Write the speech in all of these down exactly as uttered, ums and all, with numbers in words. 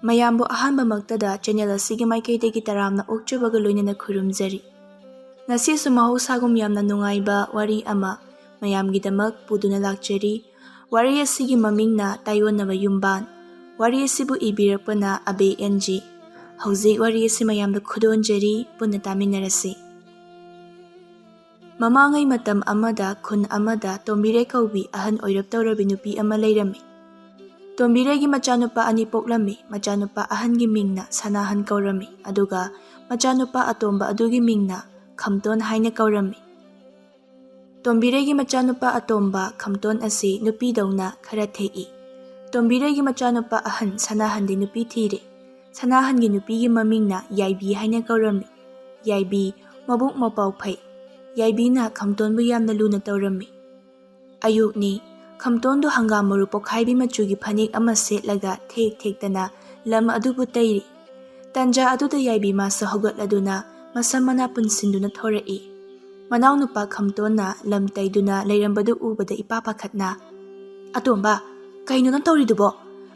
ꯃꯌꯥꯝꯕꯨ ꯑꯍꯥꯟꯕꯃꯛꯇꯗ ꯆꯦꯅꯦꯜ ꯑꯁꯤꯒꯤ ꯃꯥꯏꯀꯩꯗꯒꯤ ꯇꯔꯥꯝꯅ ꯑꯣꯛꯆꯕꯒ ꯂꯣꯏꯅꯅ ꯈꯨꯔꯨꯝꯖꯔꯤ꯫ ꯉꯁꯤꯁꯨ ꯃꯍꯧꯁꯥꯒꯨꯝ ꯌꯥꯝꯅ ꯅꯨꯡꯉꯥꯏꯕ ꯋꯥꯔꯤ ꯑꯃ ꯃꯌꯥꯝꯒꯤꯗꯃꯛ ꯄꯨꯗꯨꯅ ꯂꯥꯛꯆꯔꯤ꯫ ꯋꯥꯔꯤ ꯑꯁꯤꯒꯤ ꯃꯃꯤꯡꯅ ꯇꯥꯏꯌꯣꯟꯅꯕ ꯌꯨꯝꯕꯥꯟ꯫ ꯋꯥꯔꯤ ꯑꯁꯤꯕꯨ ꯏꯕꯤꯔꯛꯄꯅ ꯑꯕꯦ ꯑꯦꯟ ꯖꯤ꯫ ꯍꯧꯖꯤꯛ ꯋꯥꯔꯤ ꯑꯁꯤ ꯃꯌꯥꯝꯗ ꯈꯨꯗꯣꯟꯖꯔꯤ, ꯄꯨꯟꯅ ꯇꯥꯃꯤꯟꯅꯔꯁꯤ꯫ ꯃꯃꯥꯡꯉꯩ ꯃꯇꯝ ꯑꯃꯗ ꯈꯨꯟ ꯑꯃꯗ ꯇꯣꯝꯕꯤꯔꯩ ꯀꯧꯕꯤ ꯑꯍꯟ ꯑꯣꯏꯔꯞ ꯇꯧꯔꯕꯤ ꯅꯨꯄꯤ ꯑꯃ ꯂꯩꯔꯝꯃꯤ꯫ ꯇꯣꯝꯕꯤꯔꯩꯒꯤ ꯃꯆꯥꯅꯨꯄꯥ ꯑꯅꯤ ꯄꯣꯛꯂꯝꯃꯤ꯫ ꯃꯆꯥꯅꯨꯄꯥ ꯑꯍꯟꯒꯤ ꯃꯤꯡꯅ ꯁꯅꯥꯍꯟ ꯀꯧꯔꯝꯃꯤ, ꯑꯗꯨꯒ ꯃꯆꯥꯅꯨꯄꯥ ꯑꯇꯣꯝꯕ ꯑꯗꯨꯒꯤ ꯃꯤꯡꯅ ꯈꯝꯇꯣꯟ ꯍꯥꯏꯅ ꯀꯧꯔꯝꯃꯤ꯫ ꯇꯣꯝꯕꯤꯔꯩꯒꯤ ꯃꯆꯥꯅꯨꯄꯥ ꯑꯇꯣꯝꯕ ꯈꯝꯇꯣꯟ ꯑꯁꯤ ꯅꯨꯄꯤꯗꯧꯅ ꯈꯔ ꯊꯦꯛꯏ꯫ ꯇꯣꯝꯕꯤꯔꯩꯒꯤ ꯃꯆꯥꯅꯨꯄꯥ ꯑꯍꯟ ꯁꯅꯥꯍꯟꯗꯤ ꯅꯨꯄꯤ ꯊꯤꯔꯦ꯫ ꯁꯅꯥꯍꯟꯒꯤ ꯅꯨꯄꯤꯒꯤ ꯃꯃꯤꯡꯅ ꯌꯥꯏꯕꯤ ꯍꯥꯏꯅ ꯀꯧꯔꯝꯃꯤ꯫ ꯌꯥꯏꯕꯤ ꯃꯕꯨꯛ ꯃꯄꯥꯎ ꯐꯩ꯫ ꯌꯥꯏꯕꯤꯅ ꯈꯝꯇꯣꯟꯕꯨ ꯌꯥꯝꯅ ꯂꯨꯅ ꯇꯧꯔꯝꯃꯤ꯫ ꯑꯌꯨꯛꯅꯤ꯫ ꯈꯝꯇꯣꯟꯗꯨ ꯍꯪꯒꯥꯝ ꯃꯔꯨ ꯄꯣꯛꯈꯥꯏꯕꯤ ꯃꯆꯨꯒꯤ ꯐꯅꯦꯛ ꯑꯃ ꯁꯦꯠꯂꯒ ꯊꯦꯛ ꯊꯦꯛꯇꯅ ꯂꯝ ꯑꯗꯨꯕꯨ ꯇꯩꯔꯤ꯫ ꯇꯟꯖꯥ ꯑꯗꯨꯗ ꯌꯥꯏꯕꯤ ꯃꯥꯁꯨ ꯍꯧꯒꯠꯂꯗꯨꯅ ꯃꯁꯝ ꯃꯅꯥ ꯄꯨꯟꯁꯤꯟꯗꯨꯅ ꯊꯣꯔꯛꯏ꯫ ꯃꯅꯥꯎꯅꯨꯄꯥ ꯈꯝꯇꯣꯟꯅ ꯂꯝ ꯇꯩꯗꯨꯅ ꯂꯩꯔꯝꯕꯗꯨ ꯎꯕꯗ ꯏꯄꯥ ꯄꯥꯈꯠꯅ, "ꯑꯇꯣꯝꯕ, ꯀꯩꯅꯣ ꯅꯪ ꯇꯧꯔꯤꯗꯨꯕꯣ?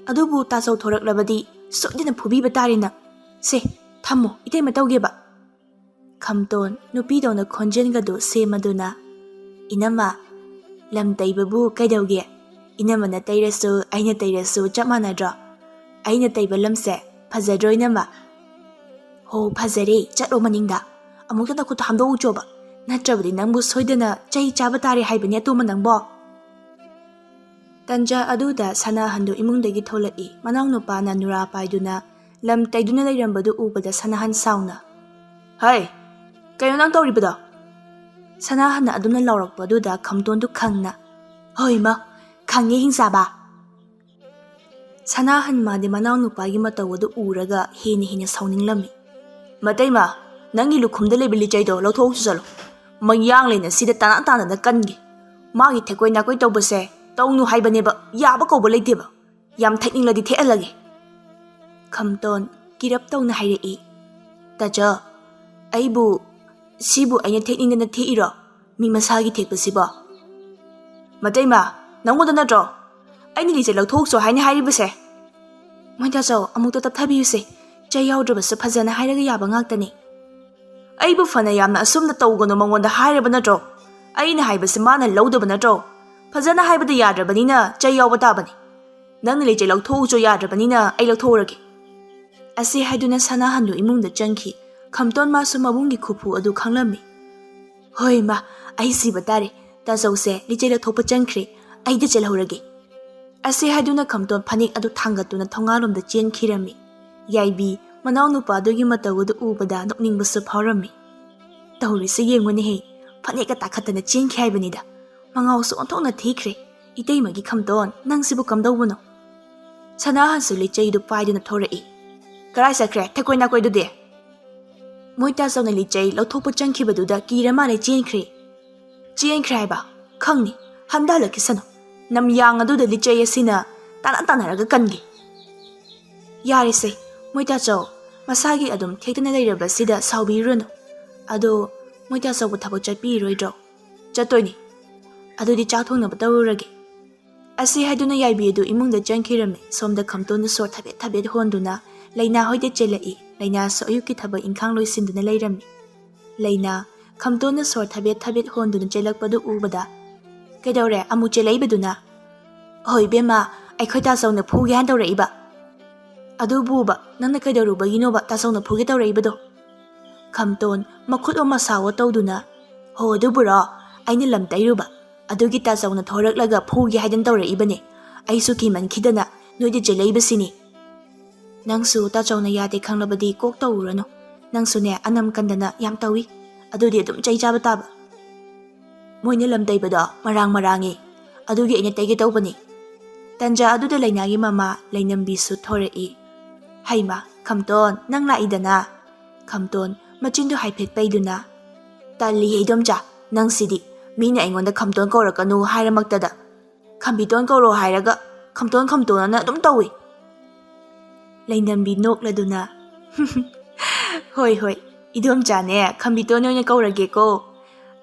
ꯑꯗꯨꯕꯨ ꯇꯥꯆꯧ ꯊꯣꯔꯛꯂꯕꯗꯤ ꯁꯣꯏꯗꯅ ꯐꯨꯕꯤꯕ ꯇꯥꯔꯦ ꯅꯪ꯫ ꯁꯦ, ꯊꯝꯃꯣ, ꯏꯇꯩꯃ ꯇꯧꯒꯦꯕ꯫" ꯈꯝꯇꯣꯟ ꯅꯨꯄꯤꯗꯧꯅ ꯈꯣꯟꯖꯦꯜꯒꯗꯨ ꯁꯦꯝꯃꯗꯨꯅ, "ꯏꯅꯝꯃ, ꯂꯝ ꯇꯩꯕꯕꯨ ꯀꯩꯗꯧꯒꯦ? ꯏꯅꯝꯃꯅ ꯇꯩꯔꯁꯨ ꯑꯩꯅ ꯇꯩꯔꯁꯨ ꯆꯞ ꯃꯥꯟꯅꯗ꯭ꯔꯣ? ꯑꯩꯅ ꯇꯩꯕ ꯂꯝꯁꯦ ꯐꯖꯗ꯭ꯔꯣ ꯏꯅꯝꯃ?" "ꯍꯣ, ꯐꯖꯔꯦ, ꯆꯠꯂꯣ ꯃꯅꯤꯡꯗ꯫ ꯑꯃꯨꯛꯇ ꯅꯈꯨꯠꯇꯣ ꯍꯥꯝꯗꯣꯛꯎ ꯆꯣꯕ, ꯅꯠꯇ꯭ꯔꯕꯗꯤ ꯅꯪꯕꯨ ꯁꯣꯏꯗꯅ ꯆꯩ ꯆꯥꯕ ꯇꯥꯔꯦ ꯍꯥꯏꯕꯅꯤ ꯑꯇꯣꯝꯕ ꯅꯪꯕꯣ꯫" ꯇꯟꯖꯥ ꯑꯗꯨꯗ ꯁꯅꯥꯍꯟꯗꯨ ꯏꯃꯨꯡꯗꯒꯤ ꯊꯣꯛꯂꯛꯏ꯫ ꯃꯅꯥꯎꯅꯨꯄꯥꯅ ꯅꯨꯔꯥ ꯄꯥꯏꯗꯨꯅ ꯂꯝ ꯇꯩꯗꯨꯅ ꯂꯩꯔꯝꯕꯗꯨ ꯎꯕꯗ ꯁꯅꯥꯍꯟ ꯁꯥꯎꯅ, "ꯍꯩ, ꯀꯩꯅꯣ ꯅꯪ ꯇꯧꯔꯤꯕꯗꯣ?" ꯁꯅꯥꯍꯟꯅ ꯑꯗꯨꯝꯅ ꯂꯥꯎꯔꯛꯄꯗꯨꯗ ꯈꯝꯇꯣꯟꯗꯨ ꯈꯪꯅ, "ꯍꯣꯏ ꯃꯥ, ꯈꯪꯉꯦ ꯍꯤꯡꯆꯥꯕ꯫" ꯁꯅꯥꯍꯟ ꯃꯥꯗꯤ ꯃꯅꯥꯎꯅꯨꯄꯥꯒꯤ ꯃꯇꯧ ꯑꯗꯨ ꯎꯔꯒ ꯍꯦꯟꯅ ꯍꯦꯟꯅ ꯁꯥꯎꯅꯤꯡꯂꯝꯃꯤ꯫ "ꯃꯇꯩꯃ, ꯅꯪꯒꯤ ꯂꯨꯈꯨꯝꯗ ꯂꯩꯕ ꯂꯤꯆꯩꯗꯣ ꯂꯧꯊꯣꯛꯎꯆꯣ ꯆꯠꯂꯣ꯫ ꯃꯌꯥꯡꯂꯦꯟ ꯑꯁꯤꯗ ꯇꯥꯅ ꯇꯥꯅꯗ ꯀꯟꯒꯦ꯫ ꯃꯥꯒꯤ ꯊꯦꯛꯀꯣꯏ ꯅꯥꯀꯣꯏ ꯇꯧꯕꯁꯦ ꯇꯧꯅꯨ ꯍꯥꯏꯕꯅꯦꯕ, ꯌꯥꯕ ꯀꯧꯕ ꯂꯩꯇꯦꯕ꯫ ꯌꯥꯝ ꯊꯦꯛꯅꯤꯡꯂꯗꯤ ꯊꯦꯛꯍꯜꯂꯒꯦ꯫" ꯈꯝꯇꯣꯟ ꯀꯤꯔꯞ ꯇꯧꯅ ꯍꯥꯏꯔꯛꯏ, "ꯇꯥꯆꯧ, ꯑꯩꯕꯨ, ꯁꯤꯕꯨ ꯑꯩꯅ ꯊꯦꯛꯅꯤꯡꯗꯅ ꯊꯦꯛꯏꯔꯣ? ꯃꯤ ꯃꯁꯥꯒꯤ ꯊꯦꯛꯄꯁꯤꯕꯣ?" "ꯃꯇꯩꯃ, ꯅꯪꯉꯣꯟꯗ ꯅꯠꯇ꯭ꯔꯣ ꯑꯩꯅ ꯂꯤꯆꯩ ꯂꯧꯊꯣꯛꯎꯆꯣ ꯍꯥꯏꯅ ꯍꯥꯏꯔꯤꯕꯁꯦ?" "ꯃꯣꯏꯇꯥꯆꯧ, ꯑꯃꯨꯛꯇ ꯇꯞꯊꯕꯤꯌꯨꯁꯦ꯫ ꯆꯩ ꯌꯥꯎꯗ꯭ꯔꯕꯁꯨ ꯐꯖꯅ ꯍꯥꯏꯔꯒ ꯌꯥꯕ ꯉꯥꯛꯇꯅꯤ꯫ ꯑꯩꯕꯨ ꯐꯅ ꯌꯥꯝꯅ ꯑꯁꯨꯝꯅ ꯇꯧꯒꯅꯨ ꯃꯉꯣꯟꯗ ꯍꯥꯏꯔꯕ ꯅꯠꯇ꯭ꯔꯣ? ꯑꯩꯅ ꯍꯥꯏꯕꯁꯤ ꯃꯥꯅ ꯂꯧꯗꯕ ꯅꯠꯇ꯭ꯔꯣ? ꯐꯖꯅ ꯍꯥꯏꯕꯗ ꯌꯥꯗ꯭ꯔꯕꯅꯤꯅ ꯆꯩ ꯌꯥꯎꯕ ꯇꯥꯕꯅꯤ꯫ ꯅꯪꯅ ꯂꯤꯆꯩ ꯂꯧꯊꯣꯛꯎꯆꯣ ꯌꯥꯗ꯭ꯔꯕꯅꯤꯅ ꯑꯩ ꯂꯧꯊꯣꯛꯎꯔꯒꯦ"꯫ ꯑꯁꯤ ꯍꯥꯏꯗꯨꯅ ꯁꯅꯥꯍꯟꯗꯨ ꯏꯃꯨꯡꯗ ꯆꯪꯈꯤ꯫ ꯈꯝꯇꯣꯟ ꯃꯥꯁꯨ ꯃꯕꯨꯡꯒꯤ ꯈꯨꯐꯨ ꯑꯗꯨ ꯈꯪꯂꯝꯃꯤ꯫ "ꯍꯣꯏ ꯃꯥ, ꯑꯩ ꯁꯤꯕ ꯇꯥꯔꯦ꯫ ꯇꯥꯆꯧꯁꯦ ꯂꯤꯆꯩ ꯂꯧꯊꯣꯛꯄ ꯆꯪꯈ꯭ꯔꯦ꯫ ꯑꯩꯗꯤ ꯆꯦꯜꯍꯧꯔꯒꯦ"꯫ ꯑꯁꯤ ꯍꯥꯏꯗꯨꯅ ꯈꯝꯇꯣꯟ ꯐꯅꯦꯛ ꯑꯗꯨ ꯊꯥꯡꯒꯠꯇꯨꯅ ꯊꯣꯡꯒꯥꯜꯂꯣꯝꯗ ꯆꯦꯟꯈꯤꯔꯝꯃꯤ꯫ ꯌꯥꯏꯕꯤ ꯃꯅꯥꯎꯅꯨꯄꯥ ꯑꯗꯨꯒꯤ ꯃꯇꯧ ꯑꯗꯨ ꯎꯕꯗ ꯅꯣꯛꯅꯤꯡꯕꯁꯨ ꯐꯥꯎꯔꯝꯃꯤ꯫ "ꯇꯧꯔꯤꯁꯤ ꯌꯦꯡꯉꯨꯅꯦꯍꯦ, ꯐꯅꯦꯛꯀ ꯇꯥꯈꯠꯇꯅ ꯆꯦꯟꯈꯤ ꯍꯥꯏꯕꯅꯤꯗ꯫ ꯃꯉꯥꯎꯁꯨ ꯑꯣꯟꯊꯣꯛꯅ ꯊꯤꯈ꯭ꯔꯦ꯫ ꯏꯇꯩꯃꯒꯤ ꯈꯝꯇꯣꯟ, ꯅꯪꯁꯤꯕꯨ ꯀꯝꯗꯧꯕꯅꯣ?" ꯁꯅꯥꯍꯟꯁꯨ ꯂꯤꯆꯩꯗꯨ ꯄꯥꯏꯗꯨꯅ ꯊꯣꯔꯛꯏ꯫ "ꯀꯔꯥꯏ ꯆꯠꯈ꯭ꯔꯦ ꯊꯦꯛꯀꯣꯏ ꯅꯥꯀꯣꯏꯗꯨꯗꯤ?" ꯃꯣꯏꯇꯥꯆꯧꯅ ꯂꯤꯆꯩ ꯂꯧꯊꯣꯛꯄ ꯆꯪꯈꯤꯕꯗꯨꯗ ꯀꯤꯔ ꯃꯥꯜꯂꯦ ꯆꯦꯟꯈ꯭ꯔꯦ꯫ "ꯆꯦꯟꯈ꯭ꯔꯦ ꯍꯥꯏꯕ? ꯈꯪꯅꯤ, ꯍꯟꯊꯍꯜꯂꯛꯈꯤꯁꯅꯨ꯫ ꯅꯝꯌꯥꯡ ꯑꯗꯨꯗ ꯂꯤꯆꯩ ꯑꯁꯤꯅ ꯇꯥꯟꯅ ꯇꯥꯟꯅꯔꯒ ꯀꯟꯒꯦ"꯫ "ꯌꯥꯔꯦꯁꯦ, ꯃꯣꯏꯇꯥꯆꯧ, ꯃꯁꯥꯒꯤ ꯑꯗꯨꯝ ꯊꯦꯛꯇꯅ ꯂꯩꯔꯕꯁꯤꯗ ꯁꯥꯎꯕꯤꯔꯨꯔꯅꯨ꯫ ꯑꯗꯣ ꯃꯣꯏꯇꯥꯆꯧꯕꯨ ꯊꯕꯛ ꯆꯠꯄꯤꯔꯣꯏꯗ꯭ꯔꯣ?" "ꯆꯠꯇꯣꯏꯅꯤ꯫ ꯑꯗꯨꯗꯤ ꯆꯥꯛ ꯊꯣꯡꯅꯕ ꯇꯧꯔꯨꯔꯒꯦ"꯫ ꯑꯁꯤ ꯍꯥꯏꯗꯨꯅ ꯌꯥꯏꯕꯤ ꯑꯗꯨ ꯏꯃꯨꯡꯗ ꯆꯪꯈꯤꯔꯝꯃꯤ꯫ ꯁꯣꯝꯗ ꯈꯝꯇꯣꯟꯗꯨ ꯁꯣꯔ ꯊꯕꯦꯠ ꯊꯕꯦꯠ ꯍꯣꯟꯗꯨꯅ ꯂꯩꯅꯥ ꯍꯣꯏꯗ ꯆꯦꯜꯂꯛꯏ꯫ ꯂꯩꯅꯥꯁꯨ ꯑꯌꯨꯛꯀꯤ ꯊꯕꯛ ꯏꯪꯈꯥꯡ ꯂꯣꯏꯁꯤꯟꯗꯨꯅ ꯂꯩꯔꯝꯃꯤ꯫ ꯂꯩꯅꯥ, ꯈꯝꯇꯣꯟꯅ ꯁꯣꯔ ꯊꯕꯦꯠ ꯊꯕꯦꯠ ꯍꯣꯟꯗꯨꯅ ꯆꯦꯜꯂꯛꯄꯗꯨ ꯎꯕꯗ, "ꯀꯩꯗꯧꯔꯦ ꯑꯃꯨꯛ ꯆꯦꯜꯂꯛꯏꯕꯗꯨꯅ?" "ꯍꯣꯏ ꯏꯕꯦꯝꯃ, ꯑꯩꯈꯣꯏ ꯇꯥꯆꯧꯅ ꯐꯨꯒꯦ ꯍꯥꯏꯅ ꯇꯧꯔꯛꯏꯕ"꯫ "ꯑꯗꯨꯕꯨꯕ, ꯅꯪꯅ ꯀꯩꯗꯧꯔꯨꯕꯒꯤꯅꯣꯕ ꯇꯥꯆꯧꯅ ꯐꯨꯒꯦ ꯇꯧꯔꯛꯏꯕꯗꯣ?" ꯈꯝꯇꯣꯟ ꯃꯈꯨꯠ ꯑꯣ ꯃꯁꯥꯋꯣ ꯇꯧꯗꯨꯅ, "ꯍꯣ ꯑꯗꯨꯕꯨꯔꯣ, ꯑꯩꯅ ꯂꯝ ꯇꯩꯔꯨꯕ꯫ ꯑꯗꯨꯒꯤ ꯇꯥꯆꯧꯅ ꯊꯣꯔꯛꯂꯒ ꯐꯨꯒꯦ ꯍꯥꯏꯗꯅ ꯇꯧꯔꯛꯏꯕꯅꯦ꯫ ꯑꯩꯁꯨ ꯀꯤꯃꯟꯈꯤꯗꯅ ꯅꯣꯏꯗ ꯆꯦꯜꯂꯛꯏꯕꯁꯤꯅꯤ"꯫ "ꯅꯪꯁꯨ ꯇꯥꯆꯧꯅ ꯌꯥꯗꯦ ꯈꯪꯂꯕꯗꯤ ꯀꯣꯛ ꯇꯧꯔꯨꯔꯅꯨ꯫ ꯅꯪꯁꯨꯅꯦ ꯑꯅꯝ ꯀꯟꯗꯅ ꯌꯥꯝ ꯇꯧꯏ꯫ ꯑꯗꯨꯗꯤ ꯑꯗꯨꯝ ꯆꯩ ꯆꯥꯕ ꯇꯥꯕ"꯫ "ꯃꯣꯏꯅ ꯂꯝ ꯇꯩꯕꯗꯣ ꯃꯔꯥꯡ ꯃꯔꯥꯡꯉꯤ꯫ ꯑꯗꯨꯒꯤ ꯑꯩꯅ ꯇꯩꯒꯦ ꯇꯧꯕꯅꯤ"꯫ ꯇꯟꯖꯥ ꯑꯗꯨꯗ ꯂꯩꯅꯥꯒꯤ ꯃꯃꯥ ꯂꯩꯅꯝꯕꯤꯁꯨ ꯊꯣꯔꯛꯏ꯫ "ꯍꯩꯃꯥ, ꯈꯝꯇꯣꯟ, ꯅꯪ ꯂꯥꯛꯏꯗꯅ"꯫ ꯈꯝꯇꯣꯟ ꯃꯆꯤꯟꯗꯨ ꯍꯥꯏꯐꯦꯠ ꯄꯩꯗꯨꯅ, "ꯇꯜꯂꯤꯍꯦ ꯏꯗꯣꯝꯆꯥ, ꯅꯪꯁꯤꯗꯤ꯫ ꯃꯤꯅ ꯑꯩꯉꯣꯟꯗ ꯈꯝꯇꯣꯟ ꯀꯧꯔꯛꯀꯅꯨ ꯍꯥꯏꯔꯃꯛꯇꯗ ꯈꯝꯕꯤꯇꯣꯟ ꯀꯧꯔꯣ ꯍꯥꯏꯔꯒ ꯈꯝꯇꯣꯟ ꯈꯝꯇꯣꯟ ꯑꯅ ꯑꯗꯨꯝ ꯇꯧꯏ"꯫ ꯂꯩꯅꯝꯕꯤ ꯅꯣꯛꯂꯗꯨꯅ, "ꯍꯣꯏ ꯍꯣꯏ, ꯏꯗꯣꯝꯆꯥꯅꯦ ꯈꯝꯕꯤꯇꯣꯟ ꯑꯣꯏꯅ ꯀꯧꯔꯒꯦꯀꯣ꯫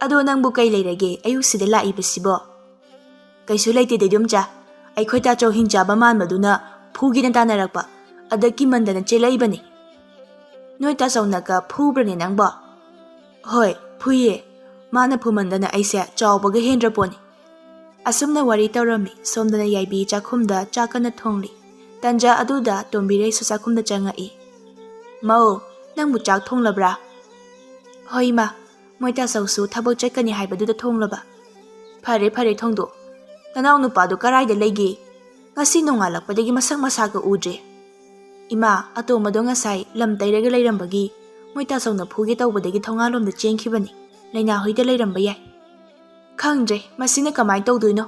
ꯑꯗꯣ ꯅꯪꯕꯨ ꯀꯩ ꯂꯩꯔꯒꯦ ꯑꯌꯨꯛꯁꯤꯗ ꯂꯥꯛꯏꯕꯁꯤꯕꯣ?" "ꯀꯩꯁꯨ ꯂꯩꯇꯦꯗ ꯏꯗꯣꯝꯆꯥ, ꯑꯩꯈꯣꯏ ꯇꯥꯆꯧ ꯍꯤꯡꯆꯥꯕ ꯃꯥꯟꯕꯗꯨꯅ ꯐꯨꯒꯦꯅ ꯇꯥꯟꯅꯔꯛꯄ꯫ ꯑꯗ ꯀꯤꯃꯟꯗꯅ ꯆꯦꯜꯂꯛꯏꯕꯅꯤ꯫ "ꯅꯣꯏ ꯇꯥꯆꯧꯅꯒ ꯐꯨꯕ꯭ꯔꯅꯦ ꯅꯪꯕꯣ?" "ꯍꯣꯏ, ꯐꯨꯏꯌꯦ꯫ ꯃꯥꯅ ꯐꯨꯃꯟꯗꯅ ꯑꯩꯁꯦ ꯆꯥꯎꯕꯒ ꯍꯦꯟꯗ꯭ꯔ ꯄꯣꯠꯅꯤ꯫" ꯑꯁꯨꯝꯅ ꯋꯥꯔꯤ ꯇꯧꯔꯝꯃꯤ꯫ ꯁꯣꯝꯗꯅ ꯌꯥꯏꯕꯤ ꯆꯥꯛꯈꯨꯝꯗ ꯆꯥꯛ ꯀꯟꯅ ꯊꯣꯡꯂꯤ꯫ ꯇꯟꯖꯥ ꯑꯗꯨꯗ ꯇꯣꯝꯕꯤꯔꯩꯁꯨ ꯆꯥꯛꯈꯨꯝꯗ ꯆꯪꯉꯛꯏ꯫ "ꯃꯧ, ꯅꯪꯕꯨ ꯆꯥꯛ ꯊꯣꯡꯂꯕ꯭ꯔꯥ?" "ꯍꯣꯏ ꯏꯃꯥ, ꯃꯣꯏ ꯇꯥꯆꯧꯁꯨ ꯊꯕꯛ ꯆꯠꯀꯅꯤ ꯍꯥꯏꯕꯗꯨꯗ ꯊꯣꯡꯂꯕ꯫" "ꯐꯔꯦ ꯐꯔꯦ, ꯊꯣꯡꯗꯣꯛ꯫ ꯅꯅꯥꯎ ꯅꯨꯄꯥꯗꯨ ꯀꯔꯥꯏꯗ ꯂꯩꯒꯦ? ꯉꯁꯤ ꯅꯣꯡꯉꯥꯜꯂꯛꯄꯗꯒꯤ ꯃꯁꯛ ꯃꯁꯥꯒ ꯎꯗ꯭ꯔꯦ꯫" "ꯏꯃꯥ, ꯑꯇꯣꯝꯕꯗꯣ ꯉꯁꯥꯏ ꯂꯝ ꯇꯩꯔꯒ ꯂꯩꯔꯝꯕꯒꯤ ꯃꯣꯏ ꯇꯥꯆꯧꯅ ꯐꯨꯒꯦ ꯇꯧꯕꯗꯒꯤ ꯊꯣꯡꯒꯥꯜꯂꯣꯝꯗ ꯆꯦꯟꯈꯤꯕꯅꯤ꯫ ꯂꯩꯅꯥ ꯍꯣꯏꯗ ꯂꯩꯔꯝꯕ ꯌꯥꯏ꯫" "ꯈꯪꯗ꯭ꯔꯦ, ꯃꯁꯤꯅ ꯀꯃꯥꯏꯅ ꯇꯧꯗꯣꯏꯅꯣ?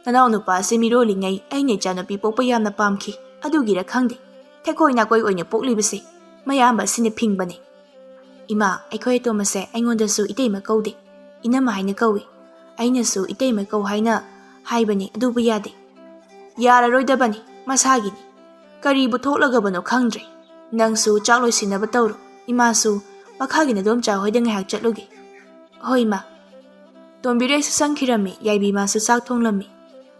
ꯅꯅꯥꯎ ꯅꯨꯄꯥ ꯑꯁꯤ ꯃꯤꯔꯣꯜꯂꯤꯉꯩ ꯑꯩꯅ ꯏꯆꯥꯅꯨꯄꯤ ꯄꯣꯛꯄ ꯌꯥꯝꯅ ꯄꯥꯝꯈꯤ꯫ ꯑꯗꯨꯒꯤꯔ ꯈꯪꯗꯦ, ꯊꯦꯀꯣꯏ ꯅꯥꯀꯣꯏ ꯑꯣꯏꯅ ꯄꯣꯛꯂꯤꯕꯁꯦ ꯃꯌꯥꯝꯕ ꯑꯁꯤꯅ ꯐꯤꯡꯕꯅꯤ꯫" "ꯏꯃꯥ, ꯑꯩꯈꯣꯏ ꯑꯇꯣꯝꯕꯁꯦ ꯑꯩꯉꯣꯟꯗꯁꯨ ꯏꯇꯩꯃ ꯀꯧꯗꯦ, ꯏꯅꯝꯃ ꯍꯥꯏꯅ ꯀꯧꯏ꯫ ꯑꯩꯅꯁꯨ ꯏꯇꯩꯃ ꯀꯧ ꯍꯥꯏꯅ ꯍꯥꯏꯕꯅꯤ, ꯑꯗꯨꯕꯨ ꯌꯥꯗꯦ꯫" "ꯌꯥꯔꯔꯣꯏꯗꯕꯅꯤ, ꯃꯁꯥꯒꯤꯅꯤ꯫ ꯀꯔꯤꯕꯨ ꯊꯣꯛꯂꯒꯕꯅꯣ ꯈꯪꯗ꯭ꯔꯦ꯫ ꯅꯪꯁꯨ ꯆꯥꯛ ꯂꯣꯏꯁꯤꯟꯅꯕ ꯇꯧꯔꯣ꯫ ꯏꯃꯥꯁꯨ ꯃꯈꯥꯒꯤ ꯅꯗꯣꯝꯆꯥ ꯍꯣꯏꯗ ꯉꯥꯏꯍꯥꯛ ꯆꯠꯂꯨꯒꯦ꯫" "ꯍꯣꯏ, ꯏꯃꯥ꯫" ꯇꯣꯝꯕꯤꯔꯩꯁꯨ ꯆꯪꯈꯤꯔꯝꯃꯤ꯫ ꯌꯥꯏꯕꯤ ꯃꯥꯁꯨ ꯆꯥꯛ ꯊꯣꯡꯂꯝꯃꯤ꯫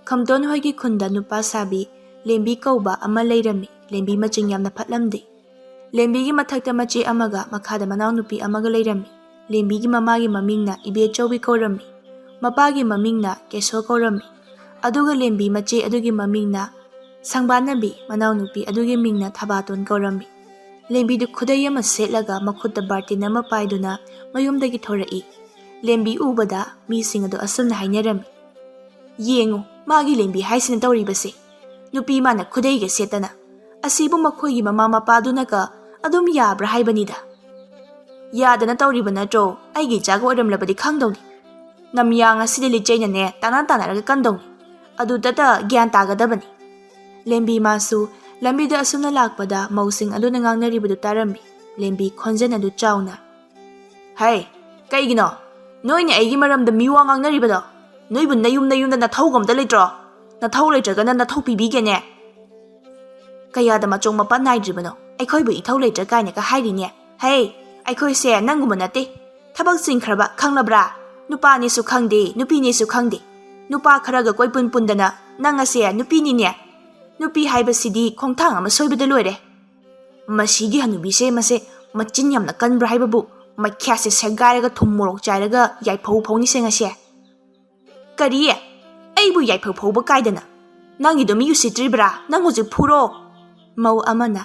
ꯈꯝꯇꯣꯟ ꯍꯣꯏꯒꯤ ꯈꯨꯟꯗ ꯅꯨꯄꯥ ꯁꯥꯕꯤ ꯂꯦꯝꯕꯤ ꯀꯧꯕ ꯑꯃ ꯂꯩꯔꯝꯃꯤ꯫ ꯂꯦꯝꯕꯤ ꯃꯆꯤꯡ ꯌꯥꯝꯅ ꯐꯠꯂꯝꯗꯦ꯫ ꯂꯦꯝꯕꯤꯒꯤ ꯃꯊꯛꯇ ꯃꯆꯦ ꯑꯃꯒ ꯃꯈꯥꯗ ꯃꯅꯥꯎꯅꯨꯄꯤ ꯑꯃꯒ ꯂꯩꯔꯝꯃꯤ꯫ ꯂꯦꯝꯕꯤꯒꯤ ꯃꯃꯥꯒꯤ ꯃꯃꯤꯡꯅ ꯏꯕꯦꯆꯧꯕꯤ ꯀꯧꯔꯝꯃꯤ꯫ ꯃꯄꯥꯒꯤ ꯃꯃꯤꯡꯅ ꯀꯦꯁꯣ ꯀꯧꯔꯝꯃꯤ꯫ ꯑꯗꯨꯒ ꯂꯦꯝꯕꯤ ꯃꯆꯦ ꯑꯗꯨꯒꯤ ꯃꯃꯤꯡꯅ ꯁꯪꯕꯥꯅꯕꯤ, ꯃꯅꯥꯎꯅꯨꯄꯤ ꯑꯗꯨꯒꯤ ꯃꯤꯡꯅ ꯊꯕꯥꯇꯣꯟ ꯀꯧꯔꯝꯃꯤ꯫ ꯂꯦꯝꯕꯤꯗꯨ ꯈꯨꯗꯩ ꯑꯃ ꯁꯦꯠꯂꯒ ꯃꯈꯨꯠꯇ ꯕꯥꯔꯇꯤꯟ ꯑꯃ ꯄꯥꯏꯗꯨꯅ ꯃꯌꯨꯝꯗꯒꯤ ꯊꯣꯔꯛꯏ꯫ ꯂꯦꯝꯕꯤ ꯎꯕꯗ ꯃꯤꯁꯤꯡ ꯑꯗꯨ ꯑꯁꯨꯝꯅ ꯍꯥꯏꯅꯔꯝꯃꯤ, "ꯌꯦꯡꯉꯨ, ꯃꯥꯒꯤ ꯂꯦꯝꯕꯤ ꯍꯥꯏꯁꯤꯅ ꯇꯧꯔꯤꯕꯁꯦ꯫ ꯅꯨꯄꯤ ꯃꯥꯅ ꯈꯨꯗꯩꯒ ꯁꯦꯠꯇꯅ꯫ ꯑꯁꯤꯕꯨ ꯃꯈꯣꯏꯒꯤ ꯃꯃꯥ ꯃꯄꯥꯗꯨꯅꯒ ꯑꯗꯨꯝ ꯌꯥꯕ꯭ꯔꯥ ꯍꯥꯏꯕꯅꯤꯗ꯫ ꯌꯥꯗꯅ ꯇꯧꯔꯤꯕ ꯅꯠꯇ꯭ꯔꯣ? ꯑꯩꯒꯤ ꯏꯆꯥꯒ ꯑꯣꯏꯔꯝꯂꯕꯗꯤ ꯈꯪꯗꯧꯅꯤ꯫ ꯅꯝꯌꯥꯡ ꯑꯁꯤꯗ ꯂꯤꯆꯩꯅꯅꯦ ꯇꯥꯟꯅ ꯇꯥꯟꯅꯔꯒ ꯀꯟꯗꯧꯅꯤ꯫ ꯑꯗꯨꯗꯇ ꯒ꯭ꯌꯥꯟ ꯇꯥꯒꯗꯕꯅꯤ꯫" ꯂꯦꯝꯕꯤ ꯃꯥꯁꯨ ꯂꯝꯕꯤꯗ ꯑꯁꯨꯝꯅ ꯂꯥꯛꯄꯗ ꯃꯧꯁꯤꯡ ꯑꯗꯨꯅ ꯉꯥꯡꯅꯔꯤꯕꯗꯨ ꯇꯥꯔꯝꯃꯤ꯫ ꯂꯦꯝꯕꯤ ꯈꯣꯟꯖꯦꯜ ꯑꯗꯨ ꯆꯥꯎꯅ, "ꯍꯩ, ꯀꯩꯒꯤꯅꯣ ꯅꯣꯏꯅ ꯑꯩꯒꯤ ꯃꯔꯝꯗ ꯃꯤꯋꯥ ꯉꯥꯡꯅꯔꯤꯕꯗꯣ? ꯅꯣꯏꯕꯨ ꯅꯌꯨꯝ ꯅꯌꯨꯝꯗ ꯅꯊꯧꯒ ꯑꯝꯇ ꯂꯩꯇ꯭ꯔꯣ? ꯅꯊꯧ ꯂꯩꯇ꯭ꯔꯒꯅ ꯅꯊꯧ ꯄꯤꯕꯤꯒꯦꯅꯦ꯫ ꯀꯌꯥꯗ ꯃꯆꯣꯡ ꯃꯄꯥꯟ ꯅꯥꯏꯗ꯭ꯔꯤꯕꯅꯣ? ꯑꯩꯈꯣꯏꯕꯨ ꯏꯊꯧ ꯂꯩꯇ꯭ꯔ ꯀꯥꯏꯅꯒ ꯍꯥꯏꯔꯤꯅꯦ꯫ ꯍꯩ, ꯑꯩꯈꯣꯏꯁꯦ ꯅꯪꯒꯨꯝꯕ ꯅꯠꯇꯦ꯫ ꯊꯕꯛ ꯆꯤꯟꯈ꯭ꯔꯕ ꯈꯪꯂꯕ꯭ꯔꯥ? ꯅꯨꯄꯥꯅꯦꯁꯨ ꯈꯪꯗꯦ, ꯅꯨꯄꯤꯅꯦꯁꯨ ꯈꯪꯗꯦ꯫ ꯅꯨꯄꯥ ꯈꯔꯒ ꯀꯣꯏꯄꯨꯟ ꯄꯨꯟꯗꯅ ꯅꯪ ꯑꯁꯦ ꯅꯨꯄꯤꯅꯤꯅꯦ꯫" ꯅꯨꯄꯤ ꯍꯥꯏꯕꯁꯤꯗꯤ ꯈꯣꯡꯊꯥꯡ ꯑꯃ ꯁꯣꯏꯕꯗ ꯂꯣꯏꯔꯦ꯫ ꯃꯁꯤꯒꯤ ꯍꯅꯨꯕꯤꯁꯦ ꯃꯁꯦ ꯃꯆꯤꯟ ꯌꯥꯝꯅ ꯀꯟꯕ꯭ꯔꯥ ꯍꯥꯏꯕꯕꯨ, ꯃꯈ꯭ꯌꯥꯠꯁꯦ ꯁꯦꯒꯥꯏꯔꯒ ꯊꯨꯝ ꯃꯣꯔꯣꯛ ꯆꯥꯏꯔꯒ ꯌꯥꯏꯐꯧ ꯐꯧꯅꯤꯁꯦ ꯉꯁꯤ꯫ ꯀꯔꯤ? ꯑꯩꯕꯨ ꯌꯥꯏꯐꯧ ꯐꯧꯕ ꯀꯥꯏꯗꯅ? ꯅꯪꯒꯤꯗꯣ ꯃꯤ ꯎꯁꯤꯠꯇ꯭ꯔꯤꯕ꯭ꯔꯥ? ꯅꯪ ꯍꯧꯖꯤꯛ ꯐꯨꯔꯣ꯫ ꯃꯧ ꯑꯃꯅ,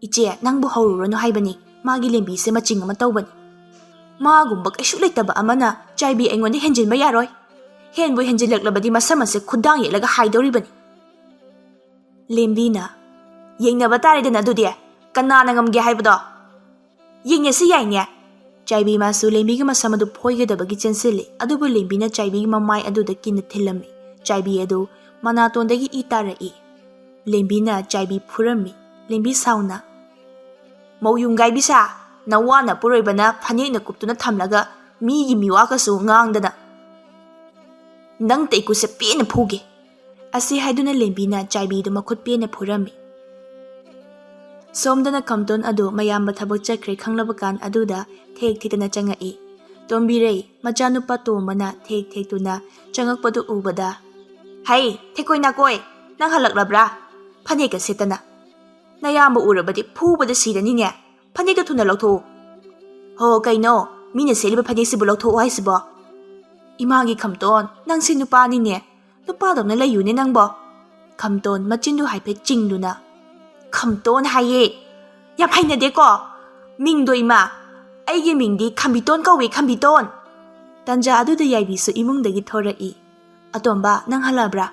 "ꯏꯆꯦ, ꯅꯪꯕꯨ ꯍꯧꯔꯨꯔꯅꯨ ꯍꯥꯏꯕꯅꯤ, ꯃꯥꯒꯤ ꯂꯦꯝꯕꯤꯁꯦ ꯃꯆꯤꯡ ꯑꯃ ꯇꯧꯕꯅꯤ꯫ ꯃꯥꯒꯨꯝꯕ ꯀꯩꯁꯨ ꯂꯩꯇꯕ ꯑꯃꯅ ꯆꯥꯏꯕꯤ ꯑꯩꯉꯣꯟꯗ ꯍꯦꯟꯖꯤꯟꯕ ꯌꯥꯔꯣꯏ꯫ ꯍꯦꯟꯕꯨ ꯍꯦꯟꯖꯤꯜꯂꯛꯂꯕꯗꯤ ꯃꯁꯝ ꯑꯁꯦ ꯈꯨꯗꯥꯡ ꯌꯦꯠꯂꯒ ꯍꯥꯏꯗꯧꯔꯤꯕꯅꯤ꯫" ꯂꯦꯝꯕꯤꯅ, "ꯌꯦꯡꯅꯕ ꯇꯥꯔꯦꯗꯅ ꯑꯗꯨꯗꯤ, ꯀꯅꯥꯅ ꯉꯝꯒꯦ ꯍꯥꯏꯕꯗꯣ? ꯌꯦꯡꯅꯁꯤ ꯌꯥꯏꯅꯦ꯫" ꯆꯥꯏꯕꯤ ꯃꯥꯁꯨ ꯂꯦꯝꯕꯤꯒꯤ ꯃꯁꯝ ꯑꯗꯨ ꯐꯣꯏꯒꯗꯕꯒꯤ ꯆꯦꯟꯁꯤꯜꯂꯤ, ꯑꯗꯨꯕꯨ ꯂꯦꯝꯕꯤꯅ ꯆꯥꯏꯕꯤꯒꯤ ꯃꯃꯥꯏ ꯑꯗꯨꯗ ꯀꯤꯟꯅ ꯊꯤꯜꯂꯝꯃꯤ꯫ ꯆꯥꯏꯕꯤ ꯑꯗꯨ ꯃꯅꯥꯇꯣꯟꯗꯒꯤ ꯏ ꯇꯥꯔꯛꯏ꯫ ꯂꯦꯝꯕꯤꯅ ꯆꯥꯏꯕꯤ ꯐꯨꯔꯝꯃꯤ꯫ ꯂꯦꯝꯕꯤ ꯁꯥꯎꯅ, "ꯃꯧ ꯌꯨꯝꯒꯥꯏꯕꯤꯁꯥ, ꯅꯋꯥ ꯅꯄꯨꯔꯣꯏꯕꯅ ꯐꯅꯦꯛꯅ ꯀꯨꯞꯇꯨꯅ ꯊꯝꯂꯒ ꯃꯤꯒꯤ ꯃꯤꯋꯥꯒꯁꯨ ꯉꯥꯡꯗꯅ꯫ ꯅꯪ ꯇꯩꯀꯨꯁꯦ ꯄꯦꯟꯅ ꯐꯨꯒꯦ꯫" ꯑꯁꯤ ꯍꯥꯏꯗꯨꯅ ꯂꯦꯝꯕꯤꯅ ꯆꯥꯏꯕꯤꯗꯨ ꯃꯈꯨꯠ ꯄꯦꯟꯅ ꯐꯨꯔꯝꯃꯤ꯫ ꯁꯣꯝꯗꯅ ꯈꯝꯇꯣꯟ ꯑꯗꯨ ꯃꯌꯥꯝꯕ ꯊꯕꯛ ꯆꯠꯈ꯭ꯔꯦ ꯈꯪꯂꯕ ꯀꯥꯟ ꯑꯗꯨꯗ ꯊꯦꯛ ꯊꯦꯛꯇꯅ ꯆꯪꯉꯛꯏ꯫ ꯇꯣꯝꯕꯤꯔꯩ, ꯃꯆꯥꯅꯨꯄꯥ ꯇꯣꯝꯕꯅ ꯊꯦꯛ ꯊꯦꯛꯇꯨꯅ ꯆꯪꯉꯛꯄꯗꯨ ꯎꯕꯗ, "ꯍꯩ, ꯊꯦꯛꯀꯣꯏ ꯅꯥꯀꯣꯏ, ꯅꯪ ꯍꯜꯂꯛꯂꯕ꯭ꯔꯥ? ꯐꯅꯦꯛꯀ ꯁꯦꯠꯇꯅ꯫ ꯅꯌꯥꯝꯕ ꯎꯔꯕꯗꯤ ꯐꯨꯕꯗ ꯁꯤꯔꯅꯤꯅꯦ꯫ ꯐꯅꯦꯛꯇꯣ ꯊꯨꯅ ꯂꯧꯊꯣꯛꯎ꯫" "ꯍꯣ, ꯀꯩꯅꯣ? ꯃꯤꯅ ꯁꯦꯠꯂꯤꯕ ꯐꯅꯦꯛꯁꯤꯕꯨ ꯂꯧꯊꯣꯛꯎ ꯍꯥꯏꯁꯤꯕꯣ?" "ꯏꯃꯥꯒꯤ ꯈꯝꯇꯣꯟ, ꯅꯪꯁꯦ ꯅꯨꯄꯥꯅꯤꯅꯦ꯫ ꯅꯨꯄꯥꯗꯧꯅ ꯂꯩꯌꯨꯅꯦ ꯅꯪꯕꯣ꯫" ꯈꯝꯇꯣꯟ ꯃꯆꯤꯟꯗꯨ ꯍꯥꯏꯐꯦꯠ ꯆꯤꯡꯗꯨꯅ, "ꯈꯝꯇꯣꯟ ꯍꯥꯏꯌꯦ꯫ ꯌꯥꯝ ꯍꯩꯅꯗꯦꯀꯣ꯫ ꯃꯤꯡꯗꯣ ꯏꯃꯥ, ꯑꯩꯒꯤ ꯃꯤꯡꯗꯤ ꯈꯝꯕꯤꯇꯣꯟ ꯀꯧꯏ, ꯈꯝꯕꯤꯇꯣꯟ꯫" ꯇꯟꯖꯥ ꯑꯗꯨꯗ ꯌꯥꯏꯕꯤꯁꯨ ꯏꯃꯨꯡꯗꯒꯤ ꯊꯣꯔꯛꯏ꯫ "ꯑꯇꯣꯝꯕ, ꯅꯪ ꯍꯜꯂꯛꯑꯕ꯭ꯔꯥ?